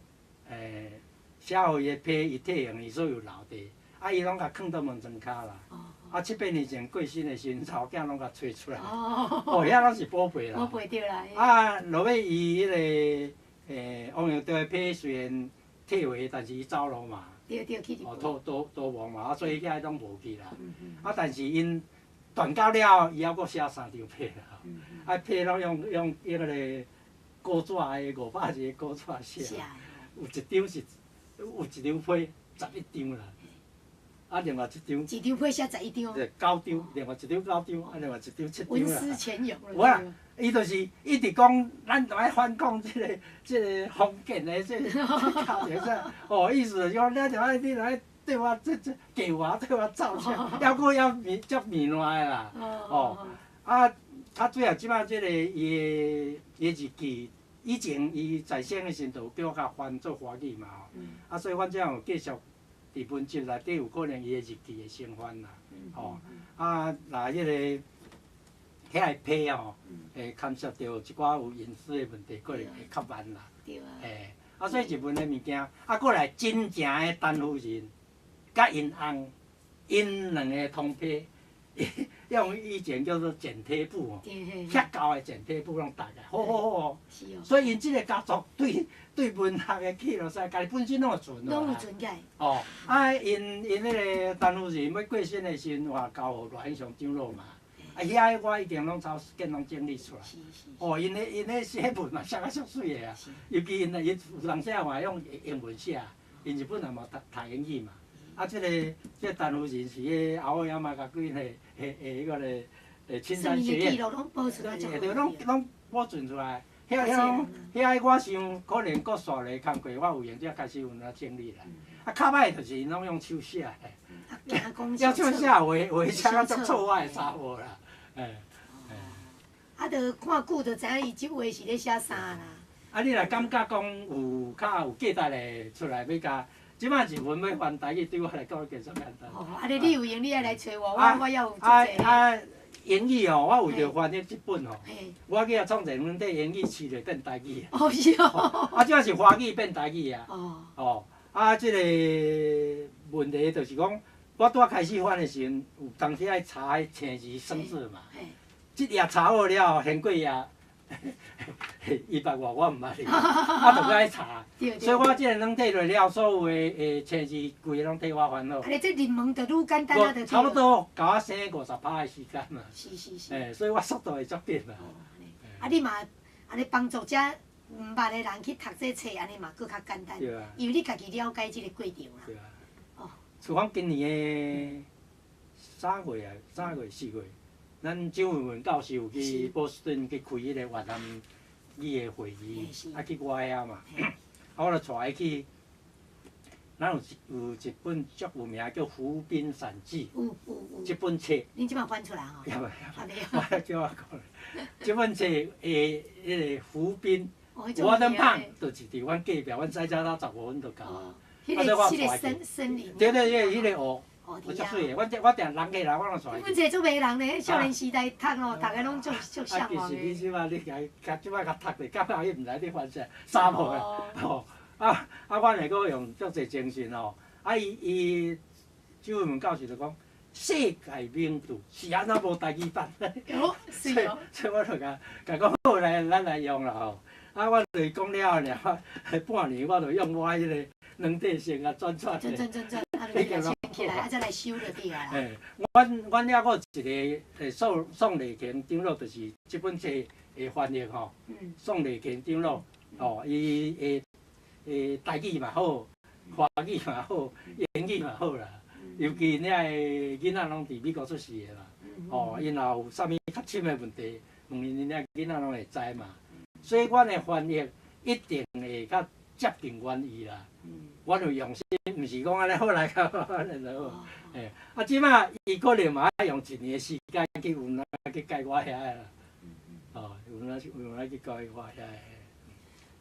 Speaker 2: 写予伊的批，伊退用伊所有留地，啊，伊拢共囥佇门床跤啦。啊，七八年前过身的时阵，查某囝拢共揣出来。哦，遐拢是宝贝啦。
Speaker 1: 宝贝对啦。
Speaker 2: 啊，落尾伊彼个王育德的批虽然退回，但是伊走路嘛。
Speaker 1: 对对，去日
Speaker 2: 哦，逃逃逃亡嘛，啊，所以遐拢无去啦。啊，但是𪜶断交了后，伊犹阁写三张批啦。啊，批拢用彼个古纸的500字古纸写。有一张是，有一张批11张啦。啊，另外一张。
Speaker 1: 一张批写11张。
Speaker 2: 对，九张，另外一张九张，啊，另外一张7张啦。
Speaker 1: 文思泉涌。
Speaker 2: 有啊，伊就是一直讲，咱就爱反抗这个封建的这个教育啥，哦，意思就是讲，你就爱你来对我这计划对我走啥，犹阁犹绵足绵烂的啦，哦，啊，较主要这摆这个伊的日记，以前伊在生的时阵，就有叫我共翻做华语嘛吼，啊，所以阮这样有继续。伫文集内底有可能伊的日记会先翻啦，吼，啊，若彼个遐个批吼，会牵涉著一寡有隐私的问题，可能会较慢啦。
Speaker 1: 对啊。
Speaker 2: 嘿，啊，所以日文的物件，啊，阁来真正的陈夫人，佮𪜶翁，𪜶两个通批，用以前叫做剪贴簿哦，遐厚的剪贴簿拢叠起来，好好好哦。
Speaker 1: 是哦。
Speaker 2: 所以𪜶这个家族对对文学的记录，家己本身拢有存
Speaker 1: 拢有存起来。
Speaker 2: 哦，啊，𪜶彼个陈夫人欲过身的时阵，话交予赖英祥长老嘛。啊，遐个我已经拢抄见拢整理出来。
Speaker 1: 是是。
Speaker 2: 哦，𪜶彼写文嘛写甲足媠的啊，尤其𪜶伊有当时嘛用英文写，𪜶日本人嘛读读英语嘛。啊，这个陈夫人是彼后尾阿妈共几个彼个青山学院，对，拢保存出来。遐遐遐我想可能阁煞咧工课，我有闲才开始有怎整理啦。啊，较歹就是𪜶拢用手写的，用手写画画写甲足错我的查某啦，嘿。
Speaker 1: 啊，著看久就知影伊这画是咧写啥啦。
Speaker 2: 啊，你若感觉讲有较有价值的出来，欲共，这摆日文欲翻台语，对我来讲其实简单。
Speaker 1: 哦，按呢你有闲，你爱来揣我，我犹有足济。
Speaker 2: 啊，英语哦，我为著翻译这本哦，我去遐创一个软体，英语试咧变台语。
Speaker 1: 哦，是哦。
Speaker 2: 啊，这是华语变台语啊。
Speaker 1: 哦。
Speaker 2: 哦，啊，这个问题就是讲，我拄仔开始翻的时阵，有当时爱查彼生字生字嘛。这页查好了后，先过页。伊捌我，我毋捌伊，啊，就阁爱查，所以我这个软体落了，所有的生字规个拢替我翻好。
Speaker 1: 按呢这入门就愈简单啊，就
Speaker 2: 差不多，共我省50%的时间嘛。
Speaker 1: 是是是。
Speaker 2: 嘿，所以我速度会足紧啦。
Speaker 1: 啊，你嘛按呢帮助遮毋捌的人去讀這冊，按呢嘛閣較簡單。因為你家己了解這個過程啦。
Speaker 2: 對啊。哦。像講今年的3月啊，3月4月，咱張文文教授有去波士頓去開彼個越南語的會議，啊去我遐嘛，啊我就帶伊去。咱有一本足有名叫《湖濱散記》，這本冊。
Speaker 1: 恁這擺翻出來吼？
Speaker 2: 我叫我講，這本冊的彼個湖濱，我等胖，就是佇阮隔壁，阮駛車到15分就到啊。
Speaker 1: 彼個森林。
Speaker 2: 對對對，彼個湖，有足媠的。我定人客來，我攏帶。
Speaker 1: 這本冊足迷人咧，少年時代讀咯，逐个攏足足嚮往的。
Speaker 2: 啊，其實你這擺你共共這擺共讀咧，感覺伊毋知咧翻啥，沙漠啊，吼。啊啊！阮會閣用足濟精神吼，啊伊伊周文教授就講，世界名著是按怎無台語版？
Speaker 1: 所以
Speaker 2: 所以我就共共講好來，咱來用啦吼。啊，我就是講了後爾，我半年我就用我彼個軟體先共轉轉。
Speaker 1: 轉轉轉轉，啊，就來起來，啊，再來修就對啊。
Speaker 2: 嘿，阮阮抑閣有一個宋宋麗琴長老，就是這本冊的翻譯吼。宋麗琴長老，吼，伊會。台語嘛好，華語嘛好，英語嘛好啦。尤其遐个囡仔攏佇美國出世的嘛，吼，𪜶若有啥物較深的問題，問𪜶遐囡仔攏會知嘛。所以阮的翻譯一定會較接近原意啦。阮有用心，毋是講按呢好來較按呢就好。嘿，啊，這擺伊可能嘛愛用一年的時間去問啊，去改我遐个啦。哦，有哪有哪去改我遐個。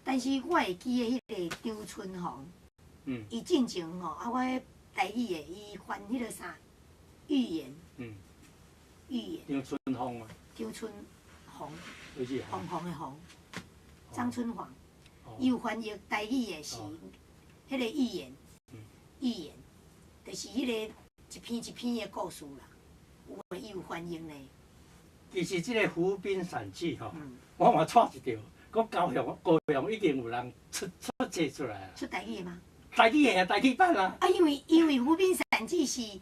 Speaker 1: 但是我會記得彼個張春紅，伊進前吼，啊，我彼台語的，伊翻彼個啥寓言，寓言。
Speaker 2: 張春鳳啊。
Speaker 1: 張春紅，紅紅的紅，張春鳳，伊有翻譯台語的是彼個寓言，寓言，就是彼個一篇一篇的故事啦，有的伊有翻譯呢。
Speaker 2: 其實這個《湖濱散記》吼，我嘛掣一著。講高雄，高雄已經有人出出冊出來啊！
Speaker 1: 出台語的嗎？
Speaker 2: 台語的啊，台語版啊！
Speaker 1: 啊，因為《湖濱散記》是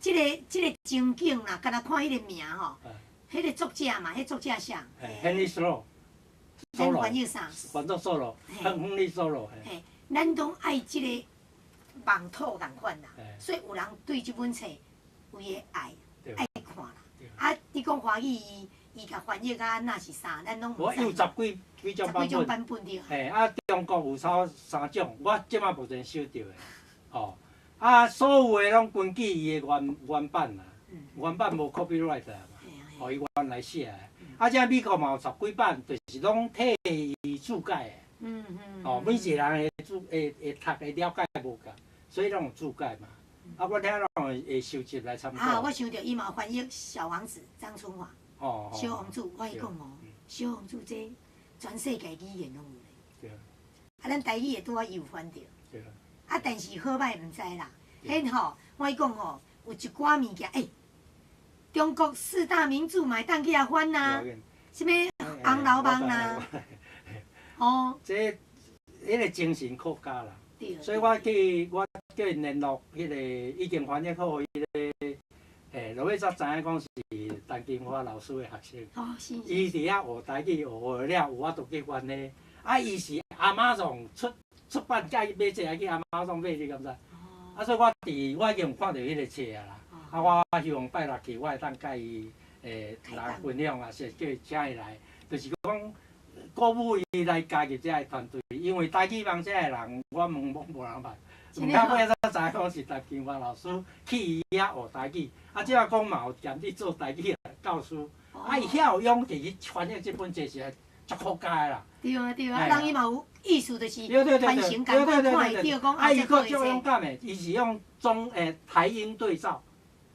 Speaker 1: 這個情景啦，敢若看彼個名吼，彼個作者嘛，彼個作者啥
Speaker 2: ？Henry Thoreau。
Speaker 1: 咱翻譯啥？
Speaker 2: 翻做 Solo，Henry Thoreau。
Speaker 1: 嘿，咱攏愛這個網土仝款啦，所以有人對這本冊有伊的愛，愛看啦。啊，你講華語伊？伊共翻譯啊，那是啥？咱攏
Speaker 2: 我有十幾幾種版本。
Speaker 1: 版本對。
Speaker 2: 嘿，啊，中國有抄三種，我這擺目前收著的，吼，啊，所有的攏根據伊的原原版啦，原版無 copyright 啊嘛，予伊原來寫的。啊，這美國嘛有十幾版，就是攏替伊注解的。哦，每一個人的注會會讀的了解無仝，所以攏有注解嘛。啊，我聽攏會會收集來參考。
Speaker 1: 啊，我想著伊嘛有翻譯《小王子》張春華。小王子，我伊講哦，小王子這全世界語言攏有咧。啊，咱台語的拄仔伊有翻著。啊，但是好䆀毋知啦。彼吼，我伊講吼，有一寡物件，欸，中國四大名著嘛會當去遐翻啊，啥物《紅樓夢》啦，哦。
Speaker 2: 這彼個精神可嘉啦。所以我去我叫𪜶聯絡彼個已經翻譯好彼個。嘿，落尾才知影講是陳金華老師的學生。伊佇遐學台語，學學了有法度去翻的。啊，伊是亞馬遜出出版社去買冊，還去亞馬遜買，你敢知？啊，所以我佇我已經有看著彼個冊啊啦。啊，我希望拜六去，我會當佮伊來分享啊，是叫伊請伊來，就是講鼓舞伊來加入這个團隊，因為台語網這个人，我問無無人捌。毋到尾才知影講是陳金華老師去伊遐學台語，啊，這下講嘛有兼職做台語的教師，啊，伊遐有勇氣去翻譯這本冊是足可嘉的啦。
Speaker 1: 對啊對啊，人伊嘛有意思，就是傳承共款看會著講
Speaker 2: 啊，伊閣足勇敢的，伊是用中台英對照，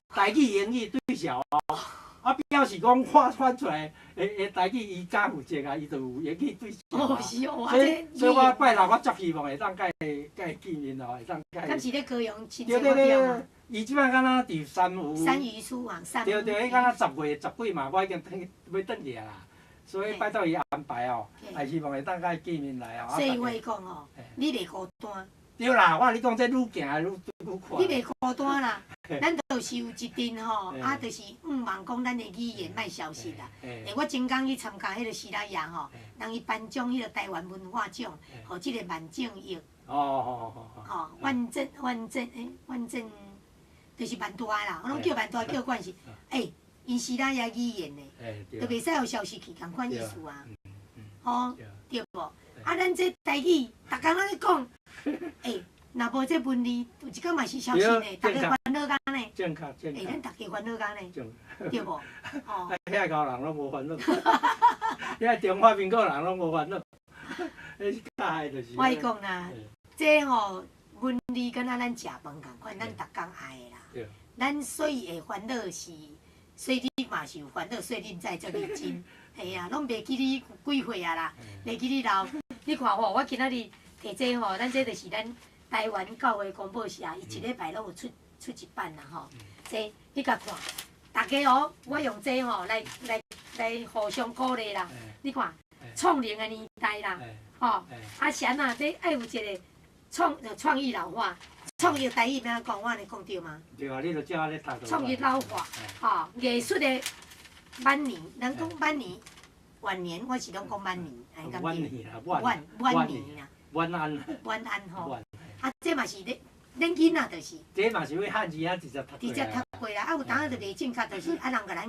Speaker 2: 台語英語對照哦。啊，表示講我翻出來的台語，伊敢負責啊，伊就有英語對照。
Speaker 1: 哦，是哦，
Speaker 2: 所以，所以我拜六我足希望會當佮伊佮伊見面哦，會當佮伊。
Speaker 1: 敢是咧高雄親戚發表嗎？
Speaker 2: 伊這擺敢若佇三吳。
Speaker 1: 三余書房，三。
Speaker 2: 對對，彼敢若10月十幾嘛，我已經轉欲轉去啊啦，所以拜託伊安排哦，也希望會當佮伊見面來哦。
Speaker 1: 所以我講哦，你袂孤單。
Speaker 2: 對啦，我共你講，這愈行愈愈快。
Speaker 1: 你袂孤單啦，咱就是有一陣吼，啊，就是向望講咱的語言莫消失啦。欸，我前工去參加彼個西拉雅吼，人伊頒獎彼個台灣文化獎，予這個萬正玉。吼，萬正萬正欸，萬正就是萬大啦，我攏叫萬大叫慣勢。欸，𪜶西拉雅語言呢，都袂使予消失去，仝款意思啊。吼，對無？啊，咱這台語，逐工攏咧講，欸，若無這文字，有一工嘛是消失呢，逐家煩惱甲呢。
Speaker 2: 正確，正確。
Speaker 1: 欸，咱逐家煩惱甲呢，對無？吼。
Speaker 2: 遐𠢕人攏無煩惱，遐中華民國人攏無煩惱，彼是較害就是。
Speaker 1: 我共你講啦，這吼文字敢若咱食飯仝款，咱逐工愛的啦。咱所以會煩惱是，所以你嘛是有煩惱，所以你毋知會做認真。嘿啊，攏袂記你幾歲啊啦，袂記你老。你看吼，我今仔日提這吼，咱這就是咱台灣教會公報社，伊一禮拜攏有出出一版啦吼。這你共看，逐家哦，我用這吼來來來互相鼓勵啦。你看，創齡的年代啦，吼，啊是按怎？你愛有一個創創意老化，創意台語欲按怎講？我按呢講對嗎？
Speaker 2: 對啊，你就照按呢讀。
Speaker 1: 創意老化，吼，藝術的晚年，人講晚年。晚年，我是攏講晚年，按呢敢對？晚晚年啦。
Speaker 2: 晚安。
Speaker 1: 晚安吼。啊，這嘛是咧，恁囡仔就是。
Speaker 2: 這嘛是為漢字遐直接讀過。
Speaker 1: 直接讀過來，啊有當仔就袂正確，就是啊人共咱，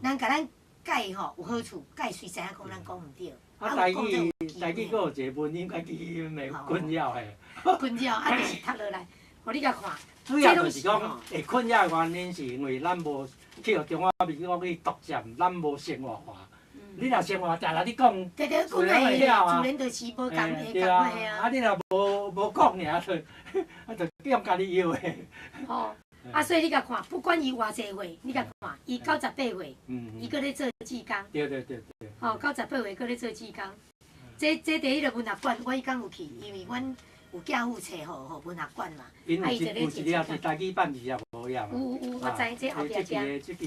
Speaker 1: 人共咱改吼有好處，改雖知影講咱講毋對。
Speaker 2: 啊，台語台語閣有一個文音較基本的困擾嘿。
Speaker 1: 困擾啊，就是讀落來，予你共看。
Speaker 2: 主要就是講會困擾的原因，是因為咱無去予中華民國去獨佔，咱無生活化。你若生活定定你講，自然會曉啊。
Speaker 1: 自然就是無仝的
Speaker 2: 對啊，啊你若無無講爾，就啊就用家己搖的。
Speaker 1: 吼，啊所以你共看，不管伊偌濟歲，你共看，伊98歲，伊閣咧做志工。
Speaker 2: 對對對對。
Speaker 1: 吼，九十八歲閣咧做志工。這這佇彼个文學館，我彼工有去，因為阮有寄副冊予予文學館嘛。
Speaker 2: 𪜶有一有一頁是台語版二十五頁嘛。
Speaker 1: 有有有，我知這後壁這。
Speaker 2: 這個這個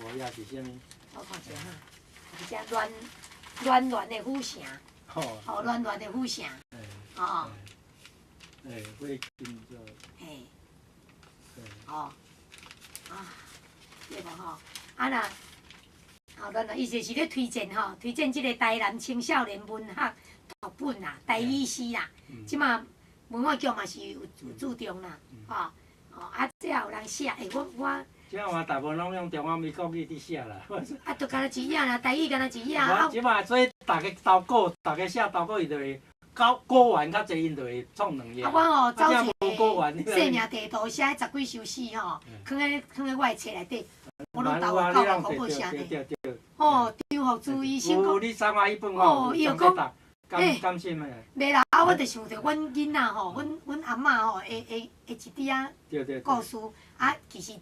Speaker 2: 25頁是啥物？
Speaker 1: 我看一下哈。這暖暖暖的府城，吼，暖暖的府城，哦，
Speaker 2: 欸，會金做，
Speaker 1: 嘿，哦，啊，對無吼？啊若，吼，暖暖，伊就是咧推薦吼，推薦這個台南青少年文學讀本啦，台語詩啦，這馬文化局嘛是有有注重啦，吼，哦，啊，這也有人寫，欸，我我。
Speaker 2: 這嘛大部分攏用中華民國語佇寫啦。
Speaker 1: 啊，就敢若一頁啦，台語敢若一頁啊。
Speaker 2: 這馬所以逐家投稿，逐家寫投稿，伊就會稿稿完較濟，𪜶就會創兩頁。
Speaker 1: 啊，我吼走一個姓名地圖，寫十幾首詩吼，囥佇囥佇我的冊內底，我攏投予教育公報社呢。吼，張福珠醫生講。
Speaker 2: 你送我彼本我有講。欸，
Speaker 1: 袂啦，啊，我就想著阮囡仔吼，阮阮阿嬤吼，會會會一滴仔故事，啊，其實。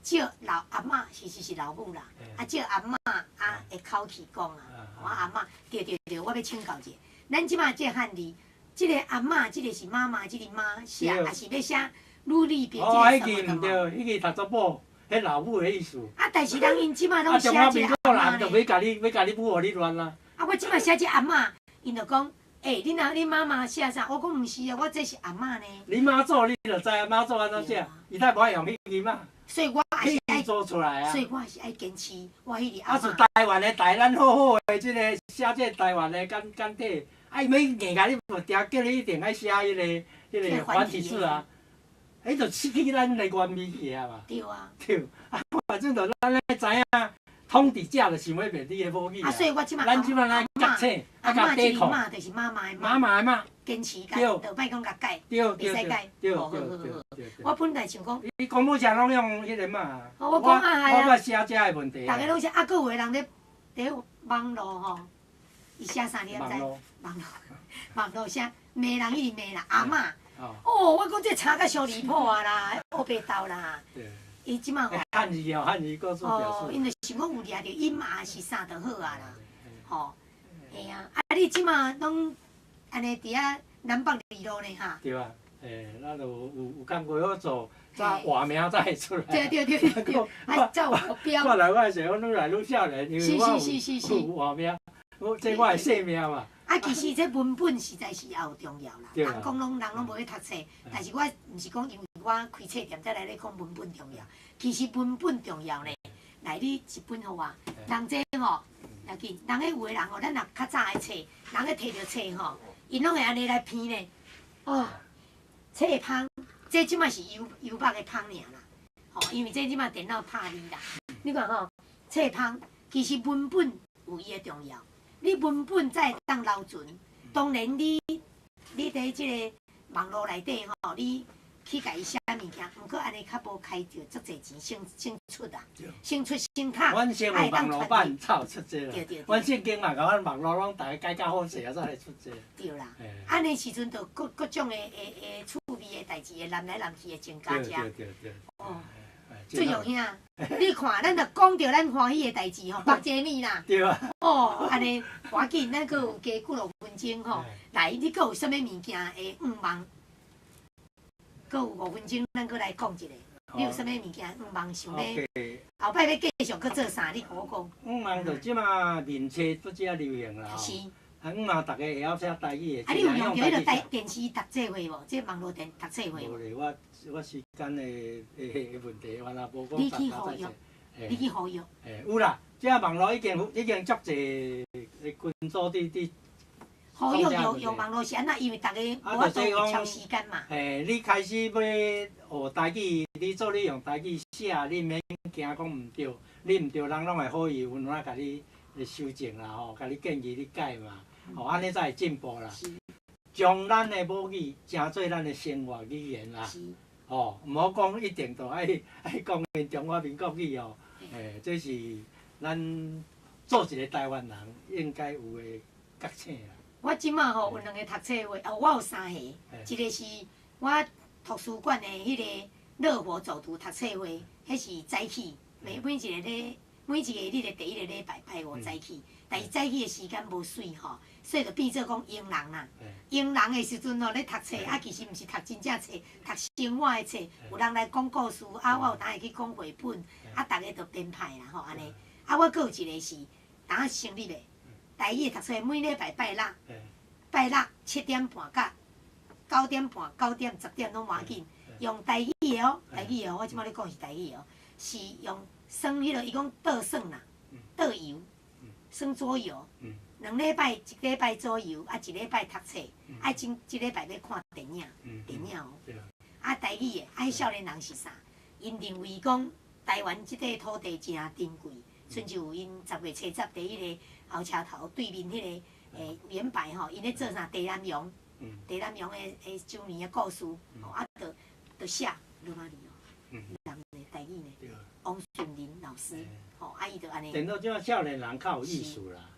Speaker 1: 照老阿嬤，其實是老母啦。啊，照阿嬤啊的口氣講啊，我阿嬤對對對，我欲請教者。咱這馬這漢字，這個阿嬤，這個是媽媽，這個媽寫，抑是欲寫女力兵？
Speaker 2: 哦，彼字毋對，彼字讀做母，彼老母的意思。
Speaker 1: 啊，但是人𪜶這馬攏寫這個阿嬤
Speaker 2: 咧。就欲共你，欲共你母予你亂啊。
Speaker 1: 啊，我這馬寫這阿嬤，𪜶就講，欸，你若恁媽媽寫啥？我講毋是啊，我這是阿嬤呢。
Speaker 2: 你媽祖你就知啊，媽祖按怎寫？伊才無愛用彼字嘛。
Speaker 1: 所以我也是愛
Speaker 2: 做出來啊！
Speaker 1: 所以我也是愛堅持我彼个阿
Speaker 2: 嬤。啊，是台灣的台，咱好好的這個寫這個台灣的簡簡體，啊，伊欲硬共你無定叫你一定愛寫彼個彼個繁體字啊，彼就失去咱的原味去啊嘛。
Speaker 1: 對啊。
Speaker 2: 對，啊，反正就咱愛知影，統治者就想欲滅你的母語啊。
Speaker 1: 所以我這馬
Speaker 2: 咱這馬來覺醒，啊，共抵抗。
Speaker 1: 媽就是媽媽的
Speaker 2: 媽。媽媽的媽。
Speaker 1: 堅持共，就莫講共改，袂使改。好好好好。我本來想講。
Speaker 2: 伊公報社攏用彼個嘛。
Speaker 1: 我講啊，
Speaker 2: 我捌寫這个問題。
Speaker 1: 逐家攏寫啊，閣有的人咧佇網路吼，伊寫啥你敢知？網路，網路寫罵人一直罵啦，阿嬤。哦，我講這差甲傷離譜啊啦，烏白鬥啦。伊這馬吼。
Speaker 2: 漢字哦，漢字告訴表示。
Speaker 1: 哦，𪜶就想講有掠著音抑是啥就好啊啦，吼。嘿啊，啊你這馬攏按呢佇遐南北二路呢哈？
Speaker 2: 對啊，欸，咱就有有工課好做，才活名才會出來。
Speaker 1: 對對對對，啊，才有目標。
Speaker 2: 我來我會說，我愈來愈少年，因為我有有活命，我這我的姓名嘛。
Speaker 1: 啊，其實這文本實在是也有重要啦。人講攏人攏無咧讀冊，但是我毋是講因為我開冊店才來咧講文本重要。其實文本重要呢。來，你一本予我，人這吼，要緊，人彼有的人吼，咱若較早的冊，人咧提著冊吼，𪜶攏會按呢來編呢。哦，冊芳，這這擺是油油墨的芳爾啦。吼，因為這這擺電腦拍字啦。你看吼，冊芳其實文本有伊的重要。你文本才會當留存，當然你佇這个網路內底吼，你去共伊寫物件，毋過按呢較無開著足濟錢先先出啊，先出先讀。
Speaker 2: 阮先有網路版才有出這啦。對對。阮聖經嘛，共阮網路攏逐个改較好勢啊，才來出這。
Speaker 1: 對啦。按呢時陣就各各種的趣味的代誌會攬來攬去會增加遮。
Speaker 2: 對對對。
Speaker 1: 哦。俊勇兄，你看，咱若講著咱歡喜的代誌吼，目濟呢啦。
Speaker 2: 對啊。
Speaker 1: 哦，按呢，無要緊，咱閣有加幾落分鐘吼。來，你閣有啥物物件的願望？閣有5分鐘，咱閣來講一下。你有啥物物件願望想欲？後擺欲繼續閣做啥？你共我講。
Speaker 2: 願望就這馬面冊拄才流行啦。
Speaker 1: 是。
Speaker 2: 啊，願望逐个會曉寫台語的。
Speaker 1: 啊，你有用著彼个台電視讀冊會無？這網路電讀冊會無？
Speaker 2: 無咧，我時間的問題，我若無講。
Speaker 1: 你去呼籲，你去呼籲。
Speaker 2: 欸，有啦，這網路已經足濟的群組佇。
Speaker 1: 呼籲用網路是按怎？因為逐个無法度超時間嘛。
Speaker 2: 欸，你開始欲學台語，你做你用台語寫，你免驚講毋對，你毋對，人攏會好意溫和共你修正啦吼，共你建議你改嘛，吼，按呢才會進步啦。將咱的母語成做咱的生活語言啦，吼，毋好講一定都愛愛講𪜶中華民國語哦，欸，這是咱做一個台灣人應該有的覺醒啦。
Speaker 1: 我這馬吼有兩个讀冊會，哦，我有三个，一个是我圖書館的彼个樂活走讀讀冊會，彼是早起，每一個日的第一个禮拜拜五早起，但是早起的時間無媠吼，所以就變做講閒人啦。閒人的時陣吼咧讀冊，啊其實毋是讀真正冊，讀生活的冊。有人來講故事，啊我有當會去講繪本，啊逐个就編排啦吼按呢。啊我閣有一個是當成立的台語的讀冊，每禮拜拜六，拜六7點半到9點半、9點、10點攏無要緊，用台語的哦，台語的哦，我這擺咧講是台語的哦，是用。耍彼个，伊講倒耍啦，桌遊，耍桌遊。2禮拜，一禮拜桌遊，啊，一禮拜讀冊，啊，前一禮拜欲看電影，電影哦。啊，台語的，啊，彼少年人是啥？𪜶認為講台灣這塊土地誠珍貴，親像𪜶10月初十佇彼个後車頭對面彼个圓白吼，𪜶咧做啥？地南洋，地南洋的周年的故事，吼啊，就寫羅馬字哦，人的台語呢。王順林老師，吼，啊，伊就按呢。
Speaker 2: 電腦這馬少年人較有意思啦，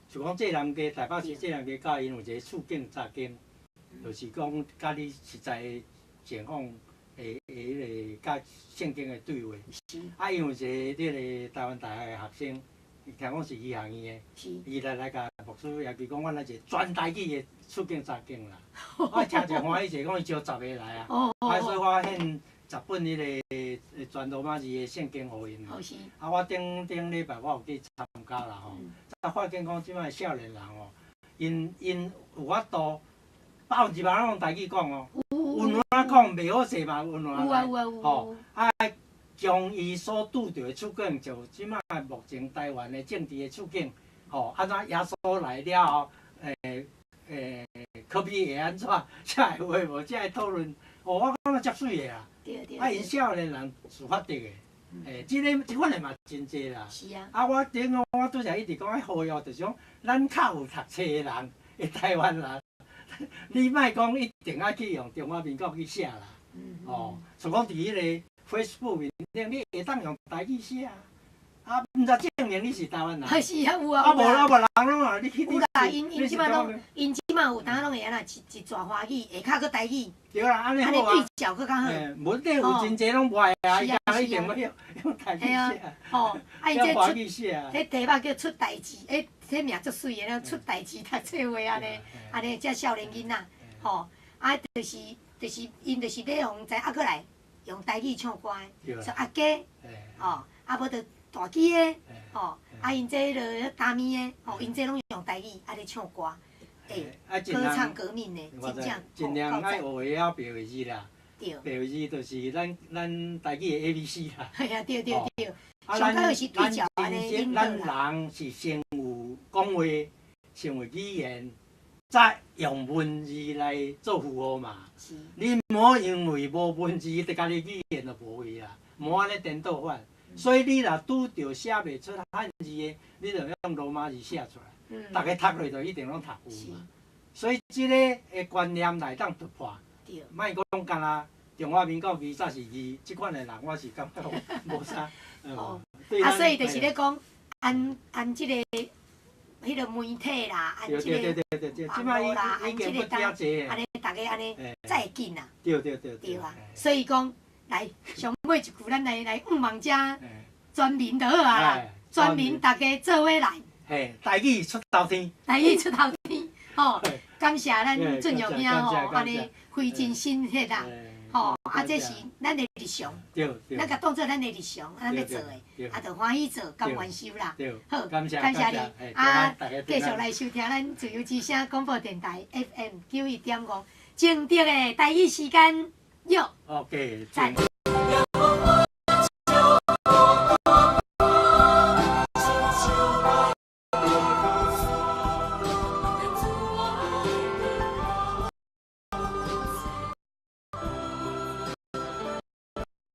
Speaker 2: 就講這人家台北市這人家教𪜶有一個處境查經，就是講佮你實在的情況的彼个佮聖經的對話。啊，因有一個這个台灣大學的學生，伊聽講是醫學院的，伊來共牧師也是講，阮來一個全台語的處境查經啦。我聽者歡喜者，講伊招十个來啊，啊，所以我獻10本彼个全羅馬字的聖經予𪜶。啊，我頂頂禮拜我有去參加啦吼，才發現講這擺少年人吼，𪜶有法度100%攏用台語講哦，溫和講袂好勢嘛，溫和來，吼，啊，將伊所拄著的處境，就這擺目前台灣的政治的處境，吼，按怎耶穌來了後，柯 P 會按怎，才會話無，才會討論，哦，我感覺足媠的啊。啊，𪜶少年人自發的，欸，這个這款的嘛真濟啦。啊，我頂講，我拄才一直講愛呼籲，就是講咱較有讀冊的人，的台灣人，你莫講一定愛去用中華民國去寫啦。哦，像講佇彼个 Facebook 面頂，你會當用台語寫啊。啊，毋知證明你是台灣人。
Speaker 1: 是啊，有啊。
Speaker 2: 啊無啊無人攏啊，你去。
Speaker 1: 有啦，𪜶這擺攏，𪜶這擺有當攏會按怎一一逝華語，下跤閣台語。
Speaker 2: 對啦，按呢好啊。
Speaker 1: 對照閣較好。
Speaker 2: 文頂有真濟攏無愛啊，伊一定欲用台語寫。
Speaker 1: 吼，啊𪜶這
Speaker 2: 華語寫啊。
Speaker 1: 彼題目叫出代誌，彼彼名足媠的，出代誌讀冊會按呢，按呢這少年囡仔，吼，啊，就是𪜶就是欲予知影，閣來用台語唱歌的，說阿家，吼，啊無就大支的，吼，啊𪜶這彼落大物的，吼，𪜶這攏用台語按呢唱歌，歌唱革命的，真正
Speaker 2: 盡量愛學會曉白話字啦。
Speaker 1: 對。
Speaker 2: 白話字就是咱台語的 A B C 啦。
Speaker 1: 係啊，對對對。
Speaker 2: 啊，咱人是先有講話，先有語言，再用文字來做符號嘛。
Speaker 1: 是。
Speaker 2: 你毋好因為無文字，就家己語言就無去啊，毋好按呢顛倒反。所以你若拄著寫袂出漢字的，你就用羅馬字寫出來，逐家讀落就一定攏讀有嘛。所以這个的觀念來當突破。莫講干焦中華民國字才是字，這款的人我是感覺無啥。
Speaker 1: 哦，啊，所以就是咧講，按按這個彼个媒體啦，按這個網路啦，按這個當，按呢逐家按呢才會緊啊。
Speaker 2: 對對對。
Speaker 1: 對啊，所以講來上尾一句，咱來來向望遮全民就好啊啦，全民逐家做伙來。
Speaker 2: 嘿，台語出頭天。
Speaker 1: 台語出頭天，吼！感謝咱俊玉兄吼，按呢費盡心血啦，吼！啊，這是咱的日常，咱共當做咱的日常，咱咧做的，啊，就歡喜做，甘願受啦。好，
Speaker 2: 感謝
Speaker 1: 感謝你，啊，繼續來收聽咱自由之聲廣播電臺 FM 91.5，正德的台語時間，喲。
Speaker 2: OK，
Speaker 1: 讚。